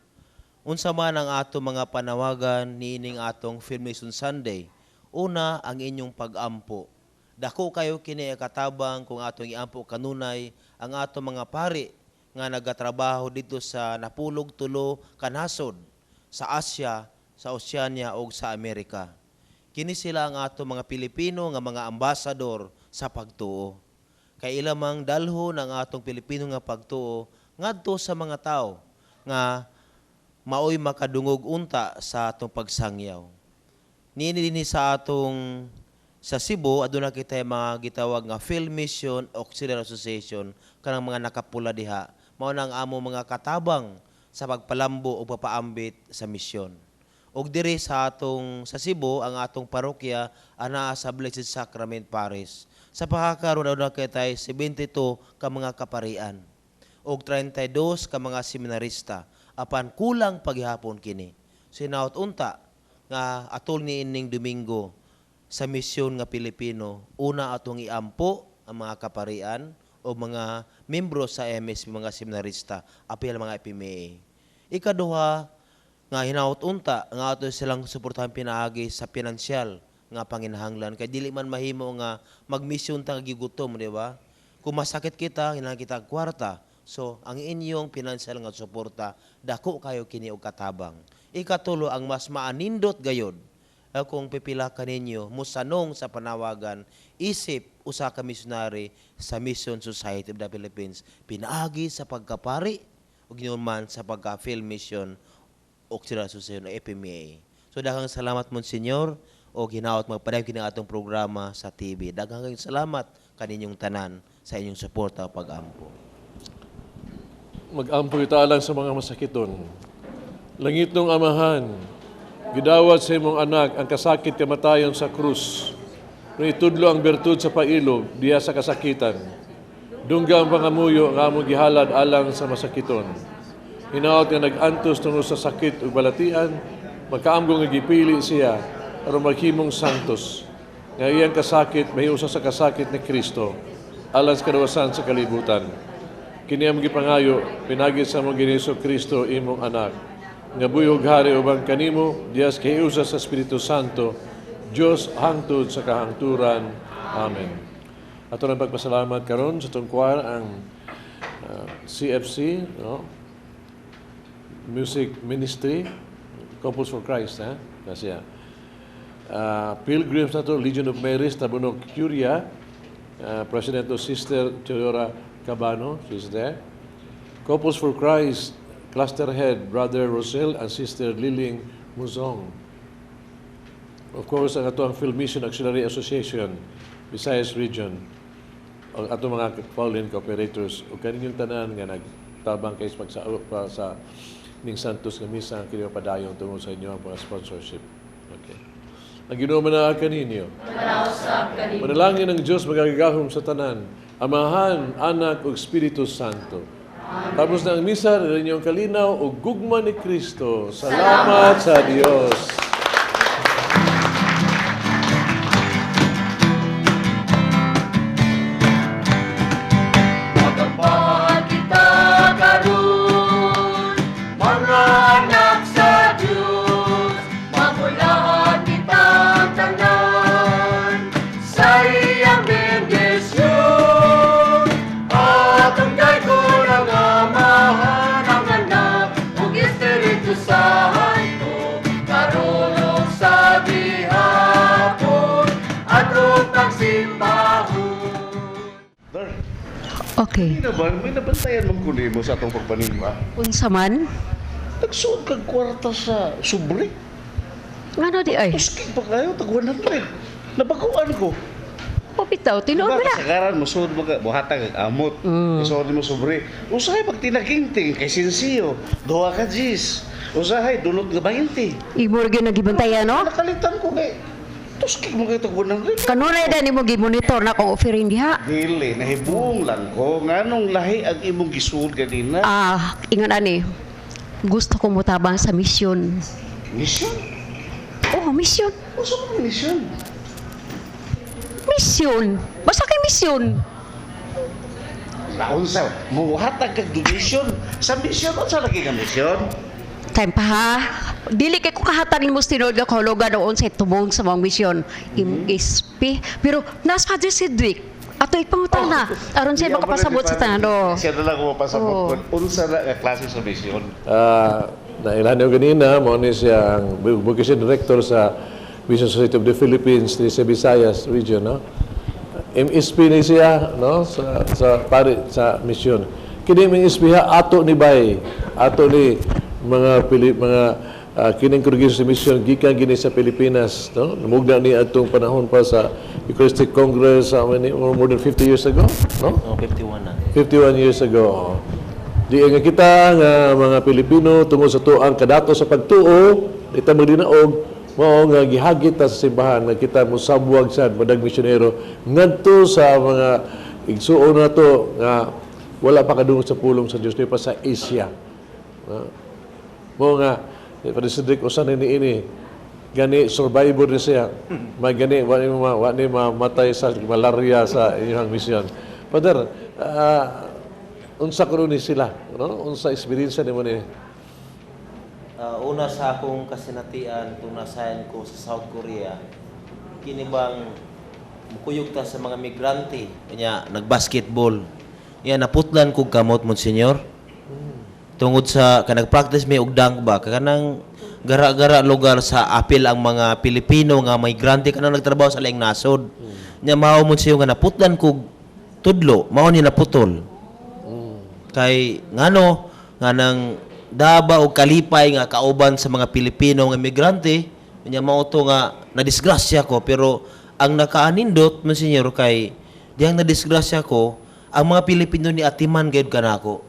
Unsa man ang ato mga panawagan niining atong Phil Mission Sunday? Una, ang inyong pag-ampo. Dako kayo kini katabang kung atong iampo kanunay ang ato mga pari nga nagatrabaho dito sa napulog tulo ka nasod sa Asia, sa Oceania ug sa Amerika. Kini sila ang ato mga Pilipino nga mga ambasador sa pagtuo. Kay ilamang dalhon ang atong Pilipino nga pagtuo ngadto sa mga tao nga maoy makadungog unta sa atong pagsangyaw. Niini dinhi sa atong sa Cebu, aduna kita mga gitawag nga Phil Mission Auxiliary Association, kanang mga nakapula diha. Mao na ang amo mga katabang sa pagpalambo o papaambit sa misyon. Og diri sa atong sa Cebu, ang atong parokya anaa sa Blessed Sacrament Parish. Sa pagkakaroon aduna kita 72 ka mga kaparian og 32 ka mga seminarista, apan kulang paghihapon kini. Sinaot unta nga atol ni ining Domingo sa misyon nga Pilipino, una atong iampo ang mga kaparian o mga membro sa MSP, mga seminarista, apil mga FMA. Ikaduha nga hinaot unta nga ato silang suportahan pinaagi sa pinansyal nga panginahanglan, kay dili man mahimo nga magmisyon ta gigutom, di ba? Kung masakit kita, kinahanglan kita kwarta. So ang inyong pinansyal nga suporta dako kayo kini og katabang. Ikatulo, ang mas maanindot gayod kung pipila kaninyo musanong sa panawagan isip usa ka misyonary sa Mission Society of the Philippines pinaagi sa pagkapari ug man sa pagka Phil Mission Auxiliary Association o FMA. So daghang salamat, Monsignor, o hinaot magpadayon kini atong programa sa TV. Daghang kayong salamat kaninyong tanan sa inyong suporta o pag-ampo. Mag-ampo kita alang sa mga masakiton. Langitnong Amahan, gidawat sa imong anak ang kasakit kamatayon sa krus. Nung itudlo ang bertud sa pailob diya sa kasakitan. Dungga ang pangamuyo nga among gihalad alang sa masakiton. Hinaot nga nag-antos tungod sa sakit ug balatian, makaamgo nga gipili siya aron maghimong santos. Nga iyang kasakit mahiusa sa kasakit ni Kristo alang sa kaluwasan sa kalibutan. Kini among gipangayo pinaagi sa among Ginoo Kristo, imong anak, nga buhi ug hari uban kanimo diha sa kahiusa sa Espiritu Santo, Dios hangtod sa kahangturan. Amen. Ato nang pagpasalamat karon sa atong choir, ang CFC, no? Music Ministry, Couples for Christ, ha? Kasi. Pilgrims nato, Legion of Mary, Tabunok Curia, President o Sister Teodora Cabano, she's there. Couples for Christ, Cluster Head, Brother Rosel and Sister Liling Muzong. Of course, ang ato ang Phil Mission Auxiliary Association, Visayas Region, ang ato mga Pauline Cooperators, ug kaninyong tanan nga nagtabang kay pagsaot pa sa ning Santos nga misa ang kini padayon tungod sa inyo ang mga sponsorship. Okay. Ang Ginoo manaa kaninyo. Manalangin ang Diyos magagahom sa tanan, Amahan, Anak ug Espiritu Santo. Tapos na ang misa, inyong kalinaw ug gugma ni Kristo. Salamat sa Dios. Magampahan kita karon, mga anak sa Diyos, mamulaan kita tanan sa iyang bendisyon. At ang dayon ang Amahan, ang Anak, ug Espiritu Santo, karon ug sa gihapon, atong pagsimbahon. Okay. Hindi na ba? May nabantayan mong kunin mo sa atong pagpanimba? Unsa man? Nagsuod kag kwarta sa sobre. Ngano di ay? Tuskig pa kayo, tag 100. Nabaguan ko. Pupitaw, tinuod mo Diba, na. kasagaran mo, suod mo ka, buhatag kag amot. Isuod mo sobre. Usahay pag tinaginting kay sinsiyo, duha ka gis. Usahay dulot nga 20. Imo ra gyud nagibantayan, no? Nakalitan ko kay tuskig mo kay tag 100. Kanunay da nimo gimonitor na kung offering diha. Dili, nahibuong lang ko. Nganong lahi ang imong gisuod ganina? Ah, ingon ani. Gusto ko motabang sa misyon. Mission? Oh, misyon. Unsa man mission? Misyon. Basta kay misyon. Naunsa, muhatag kag donation. Sa mission, unsa lagi ka mission? Time pa ha. Dili kay ko kahatag nimo tinuod nga kahulugan o unsay tubong sa mga misyon. MSP. Pero nas Father Cedric, ato ipangutana aron siya makapasabot sa tanan. Oh. Siya na lang ko mapasabot Oo. kung unsa na nga klase sa mission. Nailan niyo ganina, mao ni siya ang vocation director sa Mission Society of the Philippines di sa Visayas region, no? MSP ni siya, no? Sa pari sa mission. Kini MSP ha ato ni bay, ato ni mga Pili, mga kining congregation sa mission gikan gini sa Pilipinas, no? Namugna ni atong panahon pa sa Eucharistic Congress, how many, more than 50 years ago, no? Oh, 51 na. 51 years ago. Di nga kita nga mga Pilipino tungod sa tuang kadato sa pagtuo, di ta magdinaog, mao nga gihagit ta sa simbahan nga kita mosabwag sad madag misyonero ngadto sa mga igsuon nato nga wala pa kadungog sa pulong sa Dios, di pa sa Asia. No? Mao nga Padre Cedric usa ni niini gani survivor ni siya. May gani wa ni mamatay sa malaria sa inyong misyon. Father, unsa kuno ni sila, no? Unsa experience nimo ni? Una sa akong kasinatian kung nasayan ko sa South Korea, kini bang mukuyog ta sa mga migrante, kanya nagbasketball. Iya naputlan kog kamot, Monsignor. Tungod sa kanag practice may og dunk ba kanang gara-gara lugar sa apil ang mga Pilipino nga migrante kanang nagtrabaho sa laing nasod. Nya mao Monsignor nga naputlan kog tudlo, mao ni naputol. Kay ngano nga nang daba og kalipay nga kauban sa mga Pilipino nga migrante, nya mao to nga nadisgrasya ko, pero ang nakaanindot, Monsignor, kay diyang nadisgrasya ko ang mga Pilipino ni atiman gayud kanako.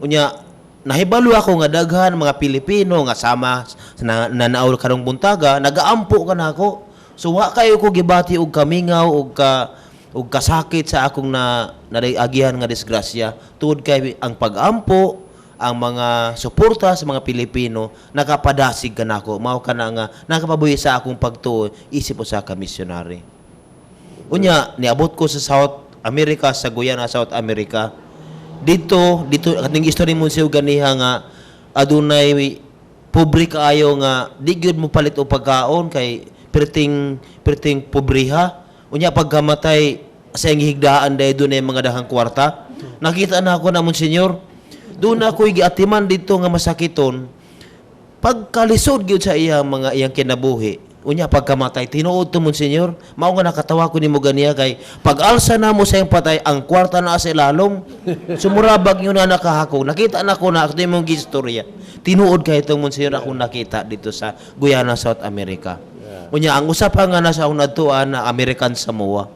Unya nahibalo ako nga daghan mga Pilipino nga sama sa nanaol karong buntaga nagaampo kanako. So wa kayo ko gibati og kamingaw og ka og kasakit sa akong na nariagihan nga disgrasya tungod kay ang pag-ampo ang mga suporta sa mga Pilipino nakapadasig kanako, mao kana nga nakapabuhi sa akong pagtuo isip usa ka misyonary. Unya niabot ko sa South America, sa Guyana, South America. Dito dito kaning istorya mo siya ganiha nga adunay pobre kaayo nga di gyud mo palit og pagkaon kay perting perting pobriha. Unya pagkamatay sa iyang gihigdaan dahil doon ay mga dahang kwarta. Nakita na ako na, Monsignor, doon ako'y giatiman dito nga masakiton pagkalisod gyud sa iyang mga iyang kinabuhi. Unya pagkamatay, tinuod to, Monsignor, mao nga nakatawa ko nimo ganiya kay pag-alsa namo sa iyang patay, ang kwarta na sa ilalom. Sumurabag yun na nakahakog. Nakita na ko na ako imong gistorya. Tinuod kay itong, Monsignor, akong nakita dito sa Guyana, South America. Unya ang usa pa nga nasa akong nadtuan na American Samoa.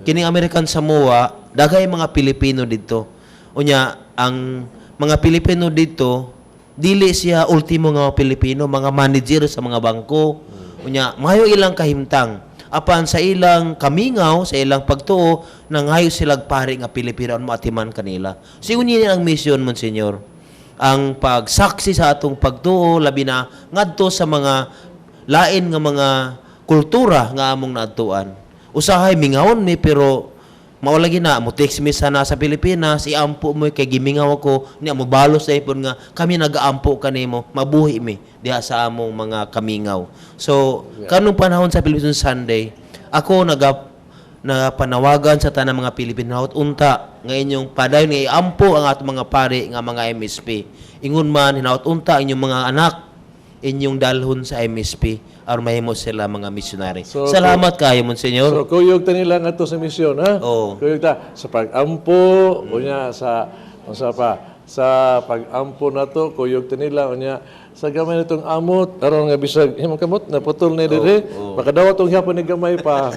Kining American Samoa, daghay mga Pilipino dito. Unya ang mga Pilipino dito dili siya ultimo nga mga Pilipino, mga manager sa mga bangko. Unya mayo ilang kahimtang. Apan sa ilang kamingaw, sa ilang pagtuo, nangayo silag pari nga Pilipino ang maatiman kanila. Sigun niya ang mission, Monsignor. Ang pagsaksi sa atong pagtuo, labi na ngadto sa mga lain nga mga kultura nga among naadtuan. Usahay mingawon mi, pero mao lagi na mo text mi sana sa Pilipinas, iampo mo kay gimingaw ako niya, mo balos sa ipon nga kami nagaampo kanimo, mabuhi mi diha sa among mga kamingaw. So kanong panahon sa Philippine Sunday, ako nagapanawagan sa tanang mga Pilipino hawat unta nga inyong padayon nga iampo ang atong mga pari nga mga MSP. Ingon man hinawat unta inyong mga anak inyong dalhon sa MSP aron mahimo sila mga missionary. So, salamat kayo, Monsignor. So kuyog ta nila ngadto sa misyon, ha? Oo. Kuyog ta sa pag-ampo, unya sa unsa pa, sa pag-ampo nato, kuyog ta nila unya sa gamay nitong amot aron nga bisag himong kamot naputol ni dire, makadawat tong hapon ni gamay pa.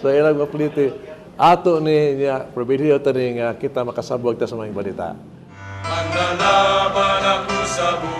So ilang mapliti ato ni niya pribilehyo ta ni nga kita makasabwag ta sa mga balita. Manlalaban ako sa buhay.